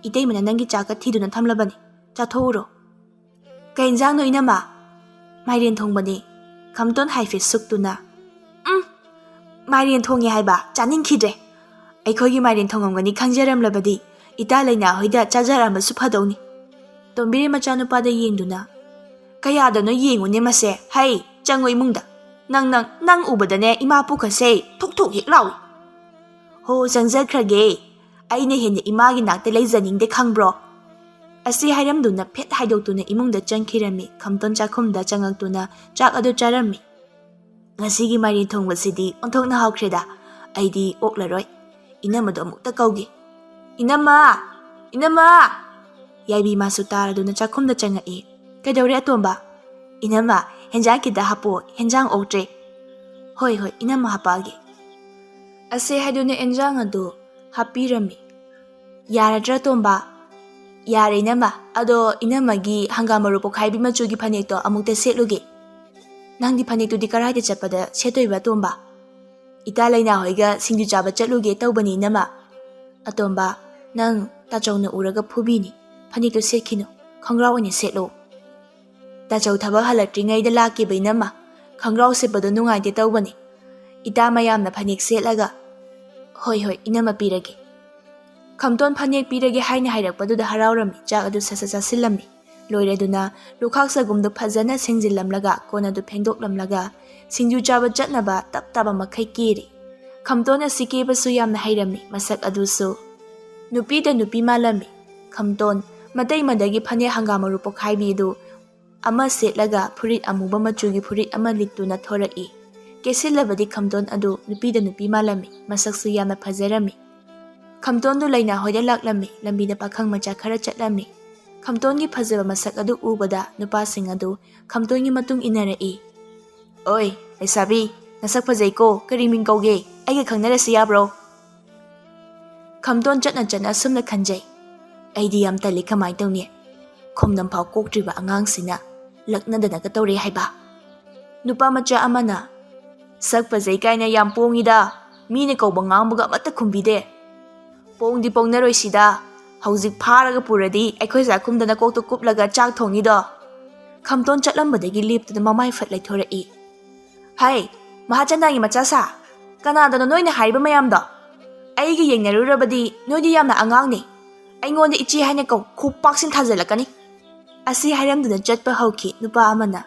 ꯏꯇꯩꯃꯅ ꯅꯪꯒꯤ ꯆꯥꯛꯀ ꯊꯤꯗꯨꯅ ꯊꯝꯂꯕꯅꯤ꯫ ꯆꯥꯊꯣꯛꯎꯔꯣ꯫" "ꯀꯩ ꯏꯟꯖꯥꯡꯅꯣ, ꯏꯅꯝꯃ?" "ꯃꯥꯏꯔꯦꯟ ꯊꯣꯡꯕꯅꯤ꯫" ꯈꯝꯇꯣꯟ ꯍꯥꯏꯐꯦꯠ ꯁꯨꯛꯇꯨꯅ, "ꯎꯝ, ꯃꯥꯏꯔꯦꯟ ꯊꯣꯡꯉꯦ ꯍꯥꯏꯕ? ꯆꯥꯅꯤꯡꯈꯤꯗ꯭ꯔꯦ꯫ ꯑꯩꯈꯣꯏꯒꯤ ꯃꯥꯏꯔꯦꯟ ꯊꯣꯡꯉꯝꯒꯅꯤ ꯈꯪꯖꯔꯝꯂꯕꯗꯤ ꯏꯇꯥ ꯂꯩꯅꯥ ꯍꯣꯏꯗ ꯆꯥꯖꯔꯛꯑꯝꯕꯁꯨ ꯐꯗꯧꯅꯤ꯫" ꯇꯣꯝꯕꯤꯔꯩ ꯃꯆꯥꯅꯨꯄꯥꯗ ꯌꯦꯡꯗꯨꯅ, "ꯀꯌꯥꯗꯅꯣ ꯌꯦꯡꯉꯨꯅꯦ ꯃꯁꯦ꯫ ꯍꯩ, ꯆꯪꯉꯨ ꯏꯃꯨꯡꯗ꯫ ꯅꯪ, ꯅꯪ, ꯅꯪ ꯎꯕꯗꯅꯦ ꯏꯃꯥ ꯄꯨꯛꯀꯁꯦ ꯊꯨꯛ ꯊꯨꯛ ꯍꯦꯛ ꯂꯥꯎꯏ꯫" "ꯍꯣ, ꯆꯪꯖꯈ꯭ꯔꯒꯦ꯫ ꯑꯩꯅ ꯍꯦꯟꯅ ꯏꯃꯥꯒꯤ ꯅꯥꯛꯇ ꯂꯩꯖꯅꯤꯡꯗꯦ ꯈꯪꯕ꯭ꯔꯣ?" ꯑꯁꯤ ꯍꯥꯏꯔꯝꯗꯨꯅ ꯐꯦꯠ ꯍꯥꯏꯗꯣꯛꯇꯨꯅ ꯏꯃꯨꯡꯗ ꯆꯪꯈꯤꯔꯝꯃꯤ꯫ ꯈꯝꯇꯣꯟ ꯆꯥꯛꯈꯨꯝꯗ ꯆꯪꯉꯛꯇꯨꯅ ꯆꯥꯛ ꯑꯗꯨ ꯆꯥꯔꯝꯃꯤ꯫ "ꯉꯁꯤꯒꯤ ꯃꯥꯏꯔꯦꯟ ꯊꯣꯡꯕꯁꯤꯗꯤ ꯑꯣꯟꯊꯣꯛꯅ ꯍꯥꯎꯈ꯭ꯔꯦꯗ꯫ ꯑꯩꯗꯤ ꯑꯣꯛꯂꯔꯣꯏ꯫ ꯏꯅꯝꯃꯗꯣ ꯑꯃꯨꯛꯇ ꯀꯧꯒꯦ꯫ ꯏꯅꯝꯃ! ꯏꯅꯝꯃ!" ꯌꯥꯏꯕꯤ ꯃꯥꯁꯨ ꯇꯥꯔꯗꯨꯅ ꯆꯥꯛꯈꯨꯝꯗ ꯆꯪꯉꯛꯏ꯫ "ꯀꯩꯗꯧꯔꯦ ꯑꯇꯣꯝꯕ?" "ꯏꯅꯝꯃ, ꯍꯦꯟꯖꯥꯡ ꯈꯤꯇ ꯍꯥꯞꯄꯣ, ꯍꯦꯟꯖꯥꯡ ꯑꯣꯛꯇ꯭ꯔꯦ꯫" "ꯍꯣꯏ ꯍꯣꯏ ꯏꯅꯝꯃ, ꯍꯥꯞꯄꯛꯑꯒꯦ꯫" ꯑꯁꯦ ꯍꯥꯏꯗꯨꯅ ꯏꯟꯖꯥꯡ ꯑꯗꯨ ꯍꯥꯞꯄꯤꯔꯝꯃꯤ꯫ "ꯌꯥꯔꯗ꯭ꯔꯥ ꯇꯣꯝꯕ?" "ꯌꯥꯔꯦ ꯏꯅꯝꯃ, ꯑꯗꯣ ꯏꯅꯝꯃꯒꯤ ꯍꯪꯒꯥꯝ ꯃꯔꯨ ꯄꯣꯛꯈꯥꯏꯕꯤ ꯃꯆꯨꯒꯤ ꯐꯅꯦꯛꯇꯣ ꯑꯃꯨꯛꯇ ꯁꯦꯠꯂꯨꯒꯦ꯫ ꯅꯪꯗꯤ ꯐꯅꯦꯛꯇꯨꯗꯤ ꯀꯔꯥꯏꯗ ꯆꯠꯄꯗ ꯁꯦꯠꯇꯣꯏꯕ ꯇꯣꯝꯕ?" "ꯏꯇꯥ ꯂꯩꯅꯥ ꯍꯣꯏꯒ ꯁꯤꯡꯖꯨ ꯆꯥꯕ ꯆꯠꯂꯨꯒꯦ ꯇꯧꯕꯅꯤ ꯏꯅꯝꯃ꯫" "ꯑꯇꯣꯝꯕ, ꯅꯪ ꯇꯥꯆꯧꯅ ꯎꯔꯒ ꯐꯨꯕꯤꯅꯤ꯫ ꯐꯅꯦꯛꯇꯨ ꯁꯦꯠꯈꯤꯅꯨ, ꯈꯣꯡꯒ꯭ꯔꯥꯎ ꯑꯣꯏꯅ ꯁꯦꯠꯂꯨ꯫" "ꯇꯥꯆꯧ ꯊꯕꯛ ꯍꯜꯂꯛꯇ꯭ꯔꯤꯉꯩꯗ ꯂꯥꯛꯀꯦꯕ ꯏꯅꯝꯃ, ꯈꯣꯡꯒ꯭ꯔꯥꯎ ꯁꯦꯠꯄꯗꯣ ꯅꯨꯡꯉꯥꯏꯇꯦ ꯇꯧꯕꯅꯤ꯫ ꯏꯇꯥ ꯃꯌꯥꯝꯅ ꯐꯅꯦꯛ ꯁꯦꯠꯂꯒ꯫" "ꯍꯣꯏ ꯍꯣꯏ ꯏꯅꯝꯃ, ꯄꯤꯔꯒꯦ꯫" ꯈꯝꯇꯣꯟ ꯐꯅꯦꯛ ꯄꯤꯔꯒꯦ ꯍꯥꯏꯅ ꯍꯥꯏꯔꯛꯄꯗꯨꯗ ꯍꯔꯥꯎꯔꯝꯃꯤ, ꯆꯥꯛ ꯑꯗꯨ ꯁꯠ ꯁꯠ ꯆꯥꯁꯤꯜꯂꯝꯃꯤ꯫ ꯂꯣꯏꯔꯗꯨꯅ ꯂꯨꯈꯥꯛ ꯆꯒꯨꯝꯗꯨ ꯐꯖꯅ ꯁꯦꯡꯖꯤꯜꯂꯝꯂꯒ ꯀꯣꯟ ꯑꯗꯨ ꯐꯦꯡꯗꯣꯛꯂꯝꯂꯒ ꯁꯤꯡꯖꯨ ꯆꯥꯕ ꯆꯠꯅꯕ ꯇꯞ ꯇꯥꯕ ꯃꯈꯩ ꯀꯦꯔꯤ꯫ ꯈꯝꯇꯣꯟ ꯑꯁꯤ ꯀꯦꯕꯁꯨ ꯌꯥꯝꯅ ꯍꯩꯔꯝꯃꯤ, ꯃꯁꯛ ꯑꯗꯨꯁꯨ ꯅꯨꯄꯤꯗ ꯅꯨꯄꯤ ꯃꯥꯜꯂꯝꯃꯤ꯫ ꯈꯝꯇꯣꯟ ꯃꯇꯩꯃꯗꯒꯤ ꯐꯅꯦꯛ ꯍꯪꯒꯥꯝ ꯃꯔꯨ ꯄꯣꯛꯈꯥꯏꯕꯤꯗꯨ ꯑꯃ ꯁꯦꯠꯂꯒ ꯐꯨꯔꯤꯠ ꯑꯃꯨꯕ ꯃꯆꯨꯒꯤ ꯐꯨꯔꯤꯠ ꯑꯃ ꯂꯤꯠꯇꯨꯅ ꯊꯣꯔꯛꯏ꯫ ꯀꯦꯁꯤꯜꯂꯕꯗꯤ ꯈꯝꯇꯣꯟ ꯑꯗꯨ ꯅꯨꯄꯤꯗ ꯅꯨꯄꯤ ꯃꯥꯜꯂꯝꯃꯤ, ꯃꯁꯛꯁꯨ ꯌꯥꯝꯅ ꯐꯖꯔꯝꯃꯤ꯫ ꯈꯝꯇꯣꯟꯗꯨ ꯂꯩꯅꯥ ꯍꯣꯏꯗ ꯂꯥꯛꯂꯝꯃꯤ, ꯂꯝꯕꯤꯗ ꯄꯥꯈꯪ ꯃꯆꯥ ꯈꯔ ꯆꯠꯂꯝꯃꯤ꯫ ꯈꯝꯇꯣꯟꯒꯤ ꯐꯖꯕ ꯃꯁꯛ ꯑꯗꯨ ꯎꯕꯗ ꯅꯨꯄꯥꯁꯤꯡ ꯑꯗꯨ ꯈꯝꯇꯣꯟꯒꯤ ꯃꯇꯨꯡ ꯏꯟꯅꯔꯛꯏ꯫ "ꯑꯣꯏ, ꯂꯩꯁꯥꯕꯤ, ꯅꯁꯛ ꯐꯖꯩꯀꯣ, ꯀꯔꯤ ꯃꯤꯡ ꯀꯧꯒꯦ? ꯑꯩꯒ ꯈꯪꯅꯔꯁꯤ ꯌꯥꯕ꯭ꯔꯣ?" ꯈꯝꯇꯣꯟ ꯆꯠꯅ ꯆꯠꯅ ꯑꯁꯨꯝꯅ ꯈꯟꯖꯩ, "ꯑꯩꯗꯤ ꯌꯥꯝ ꯇꯜꯂꯤ, ꯀꯃꯥꯏꯅ ꯇꯧꯅꯤ? ꯈꯣꯝꯅꯝꯐꯥꯎ ꯀꯣꯛꯇ꯭ꯔꯤꯕ ꯑꯉꯥꯡꯁꯤꯅ ꯂꯛꯅꯗꯅꯒ ꯇꯧꯔꯦ ꯍꯥꯏꯕ꯫" ꯅꯨꯄꯥ ꯃꯆꯥ ꯑꯃꯅ, "ꯁꯛ ꯐꯖꯩ ꯀꯥꯏꯅ ꯌꯥꯝ ꯄꯣꯡꯉꯤꯗ, ꯃꯤꯅ ꯀꯧꯕ ꯉꯥꯡꯕꯒ ꯑꯃꯠꯇ ꯈꯨꯝꯕꯤꯗꯦ꯫" "ꯄꯣꯡꯗꯤ ꯄꯣꯡꯅꯔꯣꯏꯁꯤꯗ, ꯍꯧꯖꯤꯛ ꯐꯥꯔꯒ ꯄꯨꯔꯗꯤ ꯑꯩꯈꯣꯏ ꯆꯥꯛꯈꯨꯝꯗꯅ ꯀꯣꯛꯇ ꯀꯨꯞꯂꯒ ꯆꯥꯛ ꯊꯣꯡꯉꯤꯗꯣ꯫" ꯈꯝꯇꯣꯟ ꯆꯠꯂꯝꯕꯗꯒꯤ ꯂꯦꯞꯇꯨꯅ ꯃꯃꯥꯏ ꯐꯠ ꯂꯩꯊꯣꯔꯛꯏ꯫ "ꯍꯩ, ꯃꯍꯥꯆꯅꯥꯒꯤ ꯃꯆꯥ ꯁꯥ, ꯀꯅꯥꯗꯅꯣ ꯅꯣꯏꯅ ꯍꯥꯏꯔꯤꯕ ꯃꯌꯥꯝꯗꯣ? ꯑꯩꯒ ꯌꯦꯡꯅꯔꯨꯔꯕꯗꯤ ꯅꯣꯏꯗꯤ ꯌꯥꯝꯅ ꯑꯉꯥꯡꯅꯤ꯫ ꯑꯩꯉꯣꯟꯗ ꯏꯆꯦ ꯍꯥꯏꯅ ꯀꯧ, ꯈꯨꯄꯥꯛꯁꯤꯡ ꯊꯥꯖꯤꯜꯂꯛꯀꯅꯤ꯫" ꯑꯁꯤ ꯍꯥꯏꯔꯝꯗꯨꯅ ꯆꯠꯄ ꯍꯧꯈꯤ ꯅꯨꯄꯥ ꯑꯃꯅ꯫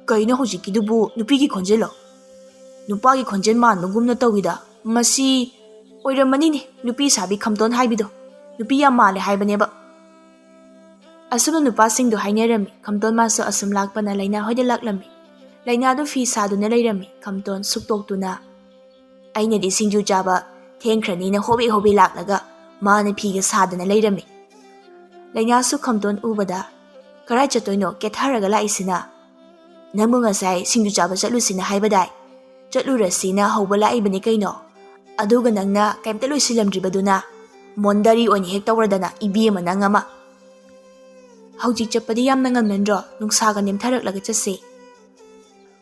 "ꯀꯩꯅꯣ ꯍꯧꯖꯤꯛꯀꯤꯗꯨꯕꯨ ꯅꯨꯄꯤꯒꯤ ꯈꯣꯟꯖꯦꯜꯂꯣ? ꯅꯨꯄꯥꯒꯤ ꯈꯣꯟꯖꯦꯜ ꯃꯥꯟꯕꯒꯨꯝꯅ ꯇꯧꯏꯗ꯫ ꯃꯁꯤ ꯑꯣꯏꯔꯝꯃꯅꯤꯅꯦ, ꯅꯨꯄꯤ ꯁꯥꯕꯤ ꯈꯝꯇꯣꯟ ꯍꯥꯏꯕꯤꯗꯣ꯫ ꯅꯨꯄꯤ ꯌꯥꯝ ꯃꯥꯜꯂꯦ ꯍꯥꯏꯕꯅꯦꯕ꯫" ꯑꯁꯨꯝꯅ ꯅꯨꯄꯥꯁꯤꯡꯗꯣ ꯍꯥꯏꯅꯔꯝꯃꯤ꯫ ꯈꯝꯇꯣꯟ ꯃꯥꯁꯨ ꯑꯁꯨꯝ ꯂꯥꯛꯄꯅ ꯂꯩꯅꯥ ꯍꯣꯏꯗ ꯂꯥꯛꯂꯝꯃꯤ꯫ ꯂꯩꯅꯥꯗꯨ ꯐꯤ ꯁꯥꯗꯨꯅ ꯂꯩꯔꯝꯃꯤ꯫ ꯈꯝꯇꯣꯟ ꯁꯨꯛꯇꯣꯛꯇꯨꯅ, "ꯑꯩꯅꯗꯤ ꯁꯤꯡꯖꯨ ꯆꯥꯕ ꯊꯦꯡꯈ꯭ꯔꯅꯤꯅ ꯍꯣꯕꯦ ꯍꯣꯕꯦ ꯂꯥꯛꯂꯒ ꯃꯥꯅ ꯐꯤꯒ ꯁꯥꯗꯅ ꯂꯩꯔꯝꯃꯤ꯫" ꯂꯩꯅꯥꯁꯨ ꯈꯝꯇꯣꯟ ꯎꯕꯗ, "ꯀꯔꯥꯏ ꯆꯠꯇꯣꯏꯅꯣ ꯀꯦꯊꯔꯒ ꯂꯥꯛꯏꯁꯤꯅ? ꯅꯪꯕꯨ ꯉꯁꯥꯏ ꯁꯤꯡꯖꯨ ꯆꯥꯕ ꯆꯠꯂꯨꯁꯤꯅ ꯍꯥꯏꯕꯗꯥꯏ? ꯆꯠꯂꯨꯔꯁꯤꯅ ꯍꯧꯕ ꯂꯥꯛꯏꯕꯅꯤ ꯀꯩꯅꯣ꯫ ꯑꯗꯨꯒ ꯅꯪꯅ ꯀꯩꯝꯇ ꯂꯣꯏꯁꯤꯜꯂꯝꯗ꯭ꯔꯤꯕꯗꯨꯅ꯫ ꯃꯣꯟꯗꯔꯤ ꯑꯣꯏꯅ ꯍꯦꯛ ꯇꯧꯔꯗꯅ, ꯏꯕꯦꯝꯃ ꯅꯪ ꯑꯃ꯫ ꯍꯧꯖꯤꯛ ꯆꯠꯄꯗꯤ ꯌꯥꯝꯅ ꯉꯟꯃꯟꯗ꯭ꯔꯣ? ꯅꯨꯡꯁꯥꯒ ꯅꯦꯝꯊꯔꯛꯂꯒ ꯆꯠꯁꯤ꯫"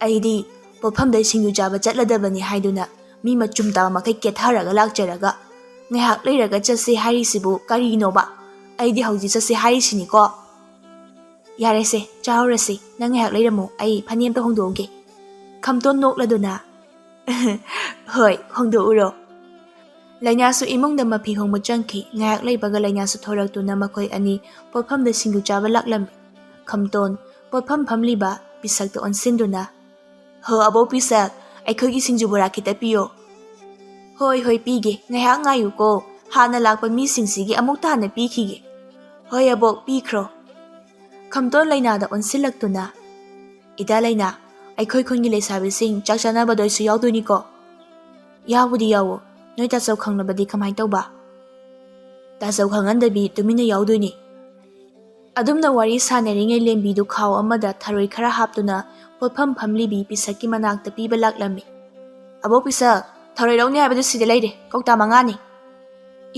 "ꯑꯩꯗꯤ ꯄꯣꯠꯐꯝꯗ ꯁꯤꯡꯖꯨ ꯆꯥꯕ ꯆꯠꯂꯗꯕꯅꯤ ꯍꯥꯏꯗꯨꯅ ꯃꯤ ꯃꯆꯨꯝ ꯇꯥꯕ ꯃꯈꯩ ꯀꯦꯊꯔꯒ ꯂꯥꯛꯆꯔꯒ, ꯉꯥꯏꯍꯥꯛ ꯂꯩꯔꯒ ꯆꯠꯁꯤ ꯍꯥꯏꯔꯤꯁꯤꯕꯨ ꯀꯔꯤꯅꯣꯕ? ꯑꯩꯗꯤ ꯍꯧꯖꯤꯛ ꯆꯠꯁꯤ ꯍꯥꯏꯔꯤꯁꯤꯅꯤꯀꯣ꯫" "ꯌꯥꯔꯦꯁꯦ, ꯆꯥꯍꯧꯔꯁꯤ꯫ ꯅꯪ ꯉꯥꯏꯍꯥꯛ ꯂꯩꯔꯝꯃꯨ, ꯑꯩ ꯐꯅꯦꯛ ꯑꯝꯇ ꯍꯣꯡꯗꯣꯛꯎꯒꯦ꯫" ꯈꯝꯇꯣꯟ ꯅꯣꯛꯂꯗꯨꯅ, "ꯍꯣꯏ, ꯍꯣꯡꯗꯣꯛꯎꯔꯣ꯫" ꯂꯩꯅꯥꯁꯨ ꯏꯃꯨꯡꯗ ꯃꯐꯤ ꯍꯣꯡꯕ ꯆꯪꯈꯤ꯫ ꯉꯥꯏꯍꯥꯛ ꯂꯩꯕꯒ ꯂꯩꯅꯥꯁꯨ ꯊꯣꯔꯛꯇꯨꯅ ꯃꯈꯣꯏ ꯑꯅꯤ ꯄꯣꯠꯐꯝꯗ ꯁꯤꯡꯖꯨ ꯆꯥꯕ ꯂꯥꯛꯂꯝꯃꯤ꯫ ꯈꯝꯇꯣꯟ ꯄꯣꯠꯐꯝ ꯐꯝꯂꯤꯕ ꯄꯤꯁꯛꯇ ꯑꯣꯟꯁꯤꯟꯗꯨꯅ, "ꯍꯣ ꯑꯕꯣꯛ ꯄꯤꯁꯛ, ꯑꯩꯈꯣꯏꯒꯤ ꯁꯤꯡꯖꯨ ꯕꯣꯔꯥ ꯈꯤꯇ ꯄꯤꯌꯣ꯫" "ꯍꯣꯏ, ꯍꯣꯏ, ꯄꯤꯒꯦ꯫ ꯉꯥꯏꯍꯥꯛ ꯉꯥꯏꯌꯨꯀꯣ꯫ ꯍꯥꯟꯅ ꯂꯥꯛꯄ ꯃꯤꯁꯤꯡꯁꯤꯒꯤ ꯑꯃꯨꯛꯇ ꯍꯥꯟꯅ ꯄꯤꯈꯤꯒꯦ꯫" "ꯍꯣꯏ ꯑꯕꯣꯛ, ꯄꯤꯈ꯭ꯔꯣ꯫" ꯈꯝꯇꯣꯟ ꯂꯩꯅꯥꯗ ꯑꯣꯟꯁꯤꯜꯂꯛꯇꯨꯅ, "ꯏꯇꯥ ꯂꯩꯅꯥ, ꯑꯩꯈꯣꯏ ꯈꯨꯟꯒꯤ ꯂꯩꯁꯥꯕꯤꯁꯤꯡ ꯆꯥꯛ ꯆꯥꯅꯕꯗ ꯑꯩꯁꯨ ꯌꯥꯎꯗꯣꯏꯅꯤꯀꯣ?" "ꯌꯥꯎꯕꯨꯗꯤ ꯌꯥꯎꯋꯣ꯫ ꯅꯣꯏ ꯇꯥꯆꯧ ꯈꯪꯂꯕꯗꯤ ꯀꯃꯥꯏ ꯇꯧꯕ?" "ꯇꯥꯆꯧ ꯈꯪꯍꯟꯗꯕꯤ ꯇꯨꯃꯤꯟꯅ ꯌꯥꯎꯗꯣꯏꯅꯤ꯫" ꯑꯗꯨꯝꯅ ꯋꯥꯔꯤ ꯁꯥꯟꯅꯔꯤꯉꯩ ꯂꯦꯝꯕꯤꯗꯨ ꯈꯥꯎ ꯑꯃꯗ ꯊꯔꯣꯏ ꯈꯔ ꯍꯥꯞꯇꯨꯅ ꯄꯣꯠꯐꯝ ꯐꯝꯂꯤꯕꯤ ꯄꯤꯁꯛꯀꯤ ꯃꯅꯥꯛꯇ ꯄꯤꯕ ꯂꯥꯛꯂꯝꯃꯤ꯫ "ꯑꯕꯣꯛ ꯄꯤꯁꯛ, ꯊꯔꯣꯏ ꯂꯧꯅꯤ ꯍꯥꯏꯕꯗꯨ ꯁꯤꯗ ꯂꯩꯔꯦ, ꯀꯧꯇꯥ ꯃꯉꯥꯅꯤ꯫"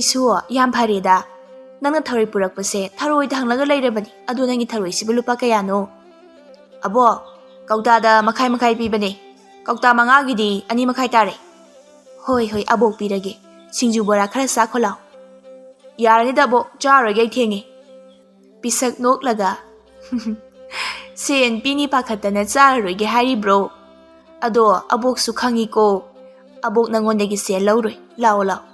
"ꯏꯁꯨ, ꯌꯥꯝ ꯐꯔꯦꯗ꯫ ꯅꯪꯅ ꯊꯔꯣꯏ ꯄꯨꯔꯛꯄꯁꯦ ꯊꯔꯣꯏꯗ ꯍꯪꯂꯒ ꯂꯩꯔꯕꯅꯤ꯫ ꯑꯗꯨ ꯅꯪꯒꯤ ꯊꯔꯣꯏꯁꯤꯕꯨ ꯂꯨꯄꯥ ꯀꯌꯥꯅꯣ?" "ꯑꯕꯣꯛ, ꯀꯧꯇꯥꯗ ꯃꯈꯥꯏ ꯃꯈꯥꯏ ꯄꯤꯕꯅꯦ꯫ ꯀꯧꯇꯥ ꯃꯉꯥꯒꯤꯗꯤ ꯑꯅꯤ ꯃꯈꯥꯏ ꯇꯥꯔꯦ꯫" "ꯍꯣꯏ, ꯍꯣꯏ, ꯑꯕꯣꯛ ꯄꯤꯔꯒꯦ꯫ ꯁꯤꯡꯖꯨ ꯕꯣꯔꯥ ꯈꯔ ꯆꯥꯈꯣ ꯂꯥꯎ꯫" "ꯌꯥꯔꯅꯤꯗ ꯑꯕꯣꯛ, ꯆꯥꯔꯔꯣꯏꯒꯦ, ꯑꯩ ꯊꯦꯡꯉꯦ꯫" ꯄꯤꯁꯛ ꯅꯣꯛꯂꯒ, "ꯁꯦꯟ ꯄꯤꯅꯤ ꯄꯥꯈꯠꯇꯅ ꯆꯥꯔꯔꯣꯏꯒꯦ ꯍꯥꯏꯔꯤꯕ꯭ꯔꯣ? ꯑꯗꯣ ꯑꯕꯣꯛꯁꯨ ꯈꯪꯉꯤꯀꯣ, ꯑꯕꯣꯛ ꯅꯪꯉꯣꯟꯗꯒꯤ ꯁꯦꯟ ꯂꯧꯔꯣꯏ꯫ ꯂꯥꯛꯑꯣ, ꯂꯥꯛꯑꯣ꯫"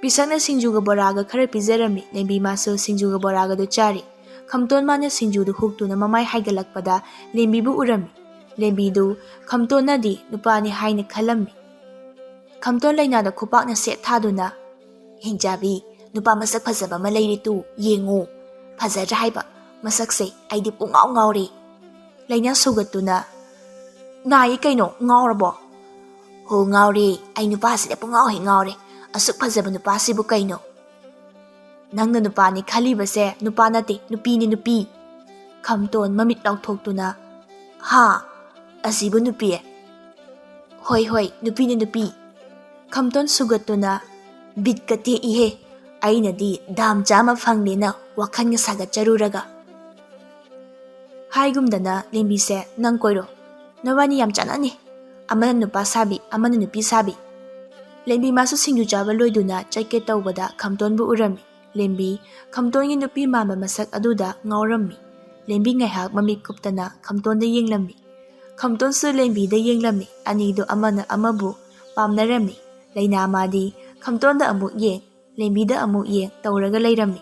ꯄꯤꯁꯛꯅ ꯁꯤꯡꯖꯨꯒ ꯕꯣꯔꯥꯒ ꯈꯔ ꯄꯤꯖꯔꯝꯃꯤ꯫ ꯂꯦꯝꯕꯤ ꯃꯥꯁꯨ ꯁꯤꯡꯖꯨꯒ ꯕꯣꯔꯥꯒꯗꯨ ꯆꯥꯔꯤ꯫ ꯈꯝꯇꯣꯟ ꯃꯥꯅ ꯁꯤꯡꯖꯨꯗꯨ ꯍꯨꯛꯇꯨꯅ ꯃꯃꯥꯏ ꯍꯥꯏꯒꯠꯂꯛꯄꯗ ꯂꯦꯝꯕꯤꯕꯨ ꯎꯔꯝꯃꯤ꯫ ꯂꯦꯝꯕꯤꯗꯨ ꯈꯝꯇꯣꯟꯅꯗꯤ ꯅꯨꯄꯥꯅꯤ ꯍꯥꯏꯅ ꯈꯜꯂꯝꯃꯤ꯫ ꯈꯝꯇꯣꯟ ꯂꯩꯅꯥꯗ ꯈꯨꯄꯥꯛꯅ ꯁꯦꯠ ꯊꯥꯗꯨꯅ, "ꯍꯤꯡꯆꯥꯕꯤ, ꯅꯨꯄꯥ ꯃꯁꯛ ꯐꯖꯕ ꯑꯃ ꯂꯩꯔꯦ ꯇꯨ, ꯌꯦꯡꯉꯨ꯫ ꯐꯖꯗ꯭ꯔꯥ ꯍꯥꯏꯕ? ꯃꯁꯛꯁꯦ ꯑꯩꯗꯤ ꯄꯨꯡꯉꯥꯎ ꯉꯥꯎꯔꯦ꯫" ꯂꯩꯅꯥ ꯁꯧꯒꯠꯇꯨꯅ, "ꯅꯥꯏ ꯀꯩꯅꯣ, ꯉꯥꯎꯔꯕꯣ?" "ꯍꯣ, ꯉꯥꯎꯔꯦ꯫ ꯑꯩ ꯅꯨꯄꯥꯁꯤꯗ ꯄꯨꯡꯉꯥꯎ ꯍꯦꯛ ꯉꯥꯎꯔꯦ꯫ ꯑꯁꯨꯛ ꯐꯖꯕ ꯅꯨꯄꯥꯁꯤꯕꯨ ꯀꯩꯅꯣ?" "ꯅꯪꯅ ꯅꯨꯄꯥꯅꯤ ꯈꯜꯂꯤꯕꯁꯦ ꯅꯨꯄꯥ ꯅꯠꯇꯦ, ꯅꯨꯄꯤꯅꯤ, ꯅꯨꯄꯤ!" ꯈꯝꯇꯣꯟ ꯃꯃꯤꯠ ꯂꯥꯎꯊꯣꯛꯇꯨꯅ, "ꯍꯥ? ꯑꯁꯤꯕꯨ ꯅꯨꯄꯤ?" "ꯍꯣꯏ, ꯍꯣꯏ, ꯅꯨꯄꯤꯅꯤ, ꯅꯨꯄꯤ!" ꯈꯝꯇꯣꯟ ꯁꯨꯒꯠꯇꯨꯅ, "ꯕꯤꯠꯀ ꯇꯦꯛꯏꯍꯦ! ꯑꯩꯅꯗꯤ ꯗꯥꯝ ꯆꯥꯝꯃ ꯐꯪꯂꯦꯅ ꯋꯥꯈꯜꯒ ꯁꯥꯒꯠꯆꯔꯨꯔꯒ!" ꯍꯥꯏꯒꯨꯝꯗꯅ ꯂꯦꯝꯕꯤꯁꯦ, "ꯅꯪ ꯀꯣꯏꯔꯣ, ꯅꯕꯥꯅꯤ ꯌꯥꯝ ꯆꯥꯟꯅꯅꯤ, ꯑꯃꯅ ꯅꯨꯄꯥ ꯁꯥꯕꯤ, ꯑꯃꯅ ꯅꯨꯄꯤ ꯁꯥꯕꯤ!" ꯂꯦꯝꯕꯤ ꯃꯥꯁꯨ ꯁꯤꯡꯖꯨ ꯆꯥꯕ ꯂꯣꯏꯗꯨꯅ ꯆꯠꯀꯦ ꯇꯧꯕꯗ ꯈꯝꯇꯣꯟꯕꯨ ꯎꯔꯝꯃꯤ꯫ ꯂꯦꯝꯕꯤ ꯈꯝꯇꯣꯟꯒꯤ ꯅꯨꯄꯤ ꯃꯥꯟꯕ ꯃꯁꯛ ꯑꯗꯨꯗ ꯉꯥꯎꯔꯝꯃꯤ꯫ ꯂꯦꯝꯕꯤ ꯉꯥꯏꯍꯥꯛ ꯃꯃꯤꯠ ꯀꯨꯞꯇꯅ ꯈꯝꯇꯣꯟꯗ ꯌꯦꯡꯂꯝꯃꯤ꯫ ꯈꯝꯇꯣꯟꯁꯨ ꯂꯦꯝꯕꯤꯗ ꯌꯦꯡꯂꯝꯃꯤ꯫ ꯑꯅꯤꯗꯨ ꯑꯃꯅ ꯑꯃꯕꯨ ꯄꯥꯝꯅꯔꯝꯃꯤ꯫ ꯂꯩꯅꯥ ꯃꯥꯗꯤ ꯈꯝꯇꯣꯟꯗ ꯑꯃꯨꯛ ꯌꯦꯡ, ꯂꯦꯝꯕꯤꯗ ꯑꯃꯨꯛ ꯌꯦꯡ ꯇꯧꯔꯒ ꯂꯩꯔꯝꯃꯤ꯫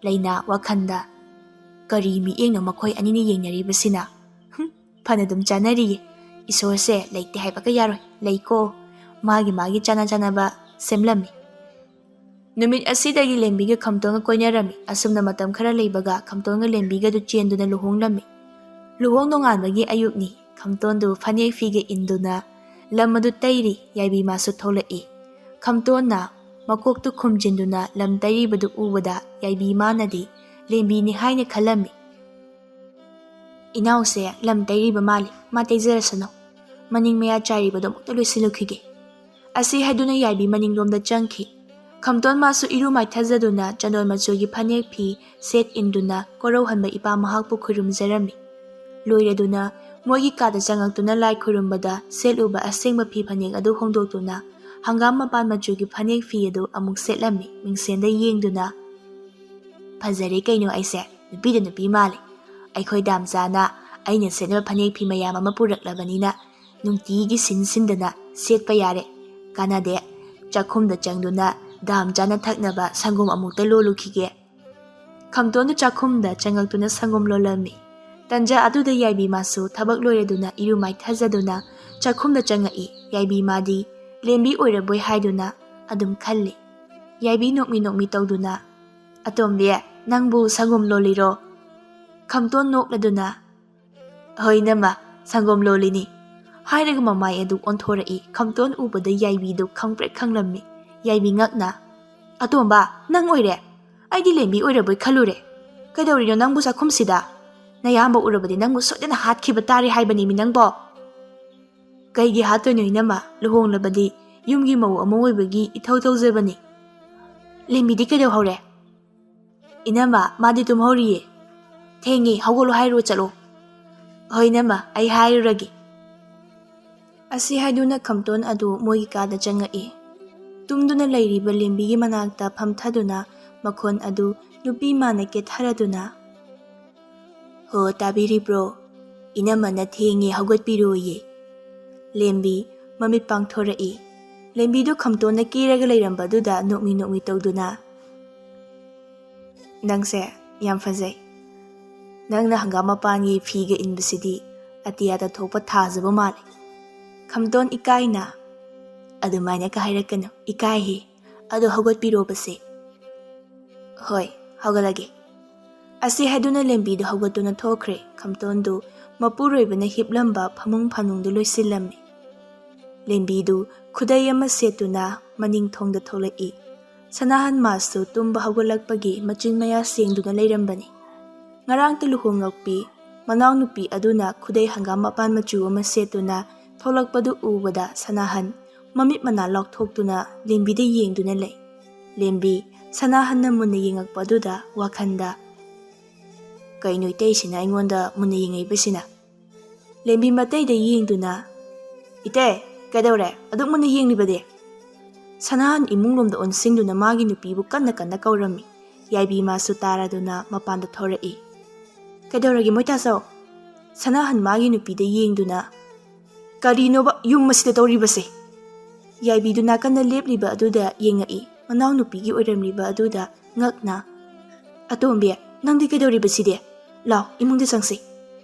ꯂꯩꯅꯥ ꯋꯥꯈꯜꯗ, "ꯀꯔꯤ ꯃꯤꯠꯌꯦꯡꯅꯣ ꯃꯈꯣꯏ ꯑꯅꯤꯅ ꯌꯦꯡꯅꯔꯤꯕꯁꯤꯅ? ꯍꯨꯝ, ꯐꯅ ꯑꯗꯨꯝ ꯆꯥꯟꯅꯔꯤꯌꯦ꯫ ꯏꯁꯣꯔꯁꯦ ꯂꯩꯇꯦ ꯍꯥꯏꯕꯒ ꯌꯥꯔꯣꯏ, ꯂꯩꯀꯣ!" ꯃꯥꯒꯤ ꯃꯥꯒꯤ ꯆꯥꯅ ꯆꯥꯅꯕ ꯁꯦꯝꯂꯝꯃꯤ꯫ ꯅꯨꯃꯤꯠ ꯑꯁꯤꯗꯒꯤ ꯂꯦꯝꯕꯤꯒ ꯈꯝꯇꯣꯟꯒ ꯀꯣꯏꯅꯔꯝꯃꯤ꯫ ꯑꯁꯨꯝꯅ ꯃꯇꯝ ꯈꯔ ꯂꯩꯕꯒ ꯈꯝꯇꯣꯟꯒ ꯂꯦꯝꯕꯤꯒꯗꯨ ꯆꯦꯟꯗꯨꯅ ꯂꯨꯍꯣꯡꯂꯝꯃꯤ꯫ ꯂꯨꯍꯣꯡ ꯅꯣꯡꯉꯥꯟꯕꯒꯤ ꯑꯌꯨꯛꯅꯤ꯫ ꯈꯝꯇꯣꯟꯗꯨ ꯐꯅꯦꯛ ꯐꯤꯒ ꯏꯟꯗꯨꯅ ꯂꯝ ꯑꯗꯨ ꯇꯩꯔꯤ꯫ ꯌꯥꯏꯕꯤ ꯃꯥꯁꯨ ꯊꯣꯛꯂꯛꯏ꯫ ꯈꯝꯇꯣꯟꯅ ꯃꯀꯣꯛꯇꯨ ꯈꯨꯝꯖꯤꯟꯗꯨꯅ ꯂꯝ ꯇꯩꯔꯤꯕꯗꯨ ꯎꯕꯗ ꯌꯥꯏꯕꯤ ꯃꯥꯅꯗꯤ ꯂꯦꯝꯕꯤꯅꯤ ꯍꯥꯏꯅ ꯈꯜꯂꯝꯃꯤ꯫ "ꯏꯅꯥꯎꯁꯦ ꯂꯝ ꯇꯩꯔꯤꯕ ꯃꯥꯜꯂꯤ, ꯃꯥ ꯇꯩꯖꯔꯁꯅꯨ꯫ ꯃꯅꯤꯡ ꯃꯌꯥ ꯆꯥꯏꯔꯤꯕꯗꯣ ꯑꯃꯨꯛꯇ ꯂꯣꯏꯁꯤꯜꯂꯨꯈꯤꯒꯦ"꯫ ꯑꯁꯤ ꯍꯥꯏꯗꯨꯅ ꯌꯥꯏꯕꯤ ꯃꯅꯤꯡꯂꯣꯝꯗ ꯆꯪꯈꯤ꯫ ꯈꯝꯇꯣꯟ ꯃꯥꯁꯨ ꯏꯔꯨ ꯃꯥꯏꯊꯖꯗꯨꯅ ꯆꯟꯗꯣꯟ ꯃꯆꯨꯒꯤ ꯐꯅꯦꯛ ꯐꯤ ꯁꯦꯠ ꯏꯟꯗꯨꯅ ꯀꯣꯔꯧꯍꯟꯕ ꯏꯄꯥ ꯃꯍꯥꯛꯄꯨ ꯈꯨꯔꯨꯝꯖꯔꯝꯃꯤ꯫ ꯂꯣꯏꯔꯗꯨꯅ ꯃꯣꯏꯒꯤ ꯀꯥꯗ ꯆꯪꯉꯛꯇꯨꯅ ꯂꯥꯏ ꯈꯨꯔꯨꯝꯕꯗ ꯁꯦꯠꯂꯨꯕ ꯑꯁꯦꯡꯕ ꯐꯤ ꯐꯅꯦꯛ ꯑꯗꯨ ꯍꯣꯡꯗꯣꯛꯇꯨꯅ ꯍꯪꯒꯥꯝ ꯃꯄꯥꯟ ꯃꯆꯨꯒꯤ ꯐꯅꯦꯛ ꯐꯤ ꯑꯗꯨ ꯑꯃꯨꯛ ꯁꯦꯠꯂꯝꯃꯤ꯫ ꯃꯤꯡꯁꯦꯟꯗ ꯌꯦꯡꯗꯨꯅ, "ꯐꯖꯔꯦ ꯀꯩꯅꯣ ꯑꯩꯁꯦ, ꯅꯨꯄꯤꯗ ꯅꯨꯄꯤ ꯃꯥꯜꯂꯦ꯫ ꯑꯩꯈꯣꯏ ꯗꯥꯝꯆꯥꯅ ꯑꯩꯅ ꯁꯦꯠꯅꯕ ꯐꯅꯦꯛ ꯐꯤ ꯃꯌꯥꯝ ꯑꯃ ꯄꯨꯔꯛꯂꯕꯅꯤꯅ ꯅꯨꯡꯇꯤꯒꯤ ꯁꯤꯟ ꯁꯤꯟꯗꯅ ꯁꯦꯠꯄ ꯌꯥꯔꯦ꯫ ꯀꯥꯟꯅꯗꯦ, ꯆꯥꯛꯈꯨꯝꯗ ꯆꯪꯗꯨꯅ ꯗꯥꯝꯆꯥꯅ ꯊꯛꯅꯕ ꯁꯪꯒꯣꯝ ꯑꯃꯨꯛꯇ ꯂꯣꯜꯂꯨꯈꯤꯒꯦ"꯫ ꯈꯝꯇꯣꯟꯗꯨ ꯆꯥꯛꯈꯨꯝꯗ ꯆꯪꯉꯛꯇꯨꯅ ꯁꯪꯒꯣꯝ ꯂꯣꯜꯂꯝꯃꯤ꯫ ꯇꯟꯖꯥ ꯑꯗꯨꯗ ꯌꯥꯏꯕꯤ ꯃꯥꯁꯨ ꯊꯕꯛ ꯂꯣꯏꯔꯗꯨꯅ ꯏꯔꯨ ꯃꯥꯏꯊꯖꯗꯨꯅ ꯆꯥꯛꯈꯨꯝꯗ ꯆꯪꯉꯛꯏ꯫ ꯌꯥꯏꯕꯤ ꯃꯥꯗꯤ ꯂꯦꯝꯕꯤ ꯑꯣꯏꯔꯕꯣꯏ ꯍꯥꯏꯗꯨꯅ ꯑꯗꯨꯝ ꯈꯜꯂꯤ꯫ ꯌꯥꯏꯕꯤ ꯅꯣꯛꯃꯤ ꯅꯣꯛꯃꯤ ꯇꯧꯗꯨꯅ, "ꯑꯇꯣꯝꯕꯤ, ꯅꯪꯕꯨ ꯁꯪꯒꯣꯝ ꯂꯣꯜꯂꯤꯔꯣ?" ꯈꯝꯇꯣꯟ ꯅꯣꯛꯂꯗꯨꯅ, "ꯍꯣꯏ ꯏꯅꯝꯃ, ꯁꯪꯒꯣꯝ ꯂꯣꯜꯂꯤꯅꯤ" ꯍꯥꯏꯔꯒ ꯃꯃꯥꯏ ꯑꯗꯨ ꯑꯣꯟꯊꯣꯔꯛꯏ꯫ ꯈꯝꯇꯣꯟ ꯎꯕꯗ ꯌꯥꯏꯕꯤꯗꯨ ꯈꯪꯄ꯭ꯔꯦꯛ ꯈꯪꯂꯝꯃꯤ꯫ ꯌꯥꯏꯕꯤ ꯉꯛꯅ, "ꯑꯇꯣꯝꯕ, ꯅꯪ ꯑꯣꯏꯔꯦ?" ꯑꯩꯗꯤ ꯂꯦꯝꯕꯤ ꯑꯣꯏꯔꯕꯣꯏ ꯈꯜꯂꯨꯔꯦ꯫ ꯀꯩꯗꯧꯔꯤꯅꯣ ꯅꯪꯕꯨ ꯆꯥꯛꯈꯨꯝꯁꯤꯗ? ꯅꯌꯥꯝꯕ ꯎꯔꯕꯗꯤ ꯅꯪꯕꯨ ꯁꯣꯏꯗꯅ ꯍꯥꯠꯈꯤꯕ ꯇꯥꯔꯦ ꯍꯥꯏꯕꯅꯤꯃꯤ ꯅꯪꯕꯣ꯫ ꯀꯩꯒꯤ ꯍꯥꯠꯇꯣꯏꯅꯣ ꯏꯅꯝꯃ? ꯂꯨꯍꯣꯡꯂꯕꯗꯤ ꯌꯨꯝꯒꯤ ꯃꯧ ꯑꯃ ꯑꯣꯏꯕꯒꯤ ꯏꯊꯧ ꯇꯧꯖꯕꯅꯤ꯫ ꯂꯦꯝꯕꯤꯗꯤ ꯀꯩꯗꯧꯍꯧꯔꯦ? ꯏꯅꯝꯃ, ꯃꯥꯗꯤ ꯇꯨꯝꯍꯧꯔꯤꯌꯦ꯫ ꯊꯦꯡꯉꯦ, ꯍꯧꯒꯠꯂꯣ ꯍꯥꯏꯔꯣ ꯆꯠꯂꯣ꯫ ꯍꯣꯏ ꯏꯅꯝꯃ, ꯑꯩ ꯍꯥꯏꯔꯨꯔꯒꯦ꯫ ꯑꯁꯤ ꯍꯥꯏꯗꯨꯅ ꯈꯝꯇꯣꯟ ꯑꯗꯨ ꯃꯣꯏꯒꯤ ꯀꯥꯗ ꯆꯪꯉꯛꯏ꯫ ꯇꯨꯝꯗꯨꯅ ꯂꯩꯔꯤꯕ ꯂꯦꯝꯕꯤꯒꯤ ꯃꯅꯥꯛꯇ ꯐꯝꯊꯗꯨꯅ ꯃꯈꯣꯟ ꯑꯗꯨ ꯅꯨꯄꯤ ꯃꯥꯅ ꯀꯦꯊꯔꯗꯨꯅ, "ꯍꯣ, ꯇꯥꯕꯤꯔꯤꯕ꯭ꯔꯣ? ꯏꯅꯝꯃꯅ ꯊꯦꯡꯉꯦ, ꯍꯧꯒꯠꯄꯤꯔꯣꯌꯦ꯫" ꯂꯦꯝꯕꯤ ꯃꯃꯤꯠ ꯄꯥꯡꯊꯣꯔꯛꯏ꯫ ꯂꯦꯝꯕꯤꯗꯨ ꯈꯝꯇꯣꯟꯅ ꯀꯦꯔꯒ ꯂꯩꯔꯝꯕꯗꯨꯗ ꯅꯣꯛꯃꯤ ꯅꯣꯛꯃꯤ ꯇꯧꯗꯨꯅ, "ꯅꯪꯁꯦ ꯌꯥꯝ ꯐꯖꯩ꯫ ꯅꯪꯅ ꯍꯪꯒꯥꯝ ꯃꯄꯥꯟꯒꯤ ꯐꯤꯒ ꯏꯟꯕꯁꯤꯗꯤ ꯑꯇꯤꯌꯥꯗ ꯊꯣꯛꯄ ꯊꯥꯖꯕ ꯃꯥꯜꯂꯤ꯫" ꯈꯝꯇꯣꯟ ꯏꯀꯥꯏꯅ, "ꯑꯗꯨꯃꯥꯏꯅꯒ ꯍꯥꯏꯔꯛꯀꯅꯨ, ꯏꯀꯥꯏꯍꯦ꯫ ꯑꯗꯣ ꯍꯧꯒꯠꯄꯤꯔꯣꯕꯁꯦ꯫" "ꯍꯣꯏ, ꯍꯧꯒꯠꯂꯒꯦ꯫" ꯑꯁꯤ ꯍꯥꯏꯗꯨꯅ ꯂꯦꯝꯕꯤꯗꯨ ꯍꯧꯒꯠꯇꯨꯅ ꯊꯣꯛꯈ꯭ꯔꯦ꯫ ꯈꯝꯇꯣꯟꯗꯨ ꯃꯄꯨꯔꯣꯏꯕꯅ ꯍꯤꯞꯂꯝꯕ ꯐꯃꯨꯡ ꯐꯥꯅꯨꯡꯗꯨ ꯂꯣꯏꯁꯤꯜꯂꯝꯃꯤ꯫ ꯂꯦꯝꯕꯤꯗꯨ ꯈꯨꯗꯩ ꯑꯃ ꯁꯦꯠꯇꯨꯅ ꯃꯅꯤꯡ ꯊꯣꯡꯗ ꯊꯣꯛꯂꯛꯏ꯫ ꯁꯅꯥꯍꯟ ꯃꯥꯁꯨ ꯇꯨꯝꯕ ꯍꯧꯒꯠꯂꯛꯄꯒꯤ ꯃꯆꯤꯟ ꯃꯌꯥ ꯁꯦꯡꯗꯨꯅ ꯂꯩꯔꯝꯕꯅꯤ꯫ ꯉꯔꯥꯡꯇ ꯂꯨꯍꯣꯡꯂꯛꯄꯤ ꯃꯅꯥꯎꯅꯨꯄꯤ ꯑꯗꯨꯅ ꯈꯨꯗꯩ ꯍꯪꯒꯥꯝ ꯃꯄꯥꯟ ꯃꯆꯨ ꯑꯃ ꯁꯦꯠꯇꯨꯅ ꯊꯣꯛꯂꯛꯄꯗꯨ ꯎꯕꯗ ꯁꯅꯥꯍꯟ ꯃꯃꯤꯠ ꯃꯅꯥ ꯂꯥꯎꯊꯣꯛꯇꯨꯅ ꯂꯦꯝꯕꯤꯗ ꯌꯦꯡꯗꯨꯅ ꯂꯩ꯫ ꯂꯦꯝꯕꯤ ꯁꯅꯥꯍꯟꯅ ꯃꯨꯟꯅ ꯌꯦꯡꯉꯛꯄꯗꯨꯗ ꯋꯥꯈꯜꯗ, "ꯀꯩꯅꯣ ꯏꯇꯩꯁꯤꯅ ꯑꯩꯉꯣꯟꯗ ꯃꯨꯟꯅ ꯌꯦꯡꯉꯛꯏꯕꯁꯤꯅ?" ꯂꯦꯝꯕꯤ ꯃꯇꯩꯗ ꯌꯦꯡꯗꯨꯅ, "ꯏꯇꯩ, ꯀꯩꯗꯧꯔꯦ? ꯑꯗꯨꯛ ꯃꯨꯟꯅ ꯌꯦꯡꯂꯤꯕꯗꯤ?" ꯁꯅꯥꯍꯟ ꯏꯃꯨꯡꯂꯣꯝꯗ ꯑꯣꯟꯁꯤꯟꯗꯨꯅ ꯃꯥꯒꯤ ꯅꯨꯄꯤꯕꯨ ꯀꯟꯅ ꯀꯟꯅ ꯀꯧꯔꯝꯃꯤ꯫ ꯌꯥꯏꯕꯤ ꯃꯥꯁꯨ ꯇꯥꯔꯗꯨꯅ ꯃꯄꯥꯟꯗ ꯊꯣꯔꯛꯏ꯫ "ꯀꯩꯗꯧꯔꯒꯦ ꯃꯣꯏꯇꯥꯆꯧ?" ꯁꯅꯥꯍꯟ ꯃꯥꯒꯤ ꯅꯨꯄꯤꯗ ꯌꯦꯡꯗꯨꯅ, "ꯀꯔꯤꯅꯣꯕ ꯌꯨꯝ ꯑꯁꯤꯗ ꯇꯧꯔꯤꯕꯁꯦ?" ꯌꯥꯏꯕꯤꯗꯨ ꯅꯥꯀꯟꯗ ꯂꯦꯞꯂꯤꯕ ꯑꯗꯨꯗ ꯌꯦꯡꯉꯛꯏ꯫ ꯃꯅꯥꯎꯅꯨꯄꯤꯒꯤ ꯑꯣꯏꯔꯝꯂꯤꯕ ꯑꯗꯨꯗ ꯉꯛꯅ, "ꯑꯇꯣꯝꯕꯤ, ꯅꯪꯗꯤ ꯀꯩꯗꯧꯔꯤꯕꯁꯤꯗꯤ? ꯂꯥꯎ, ꯏꯃꯨꯡꯗ ꯆꯪꯁꯤ꯫"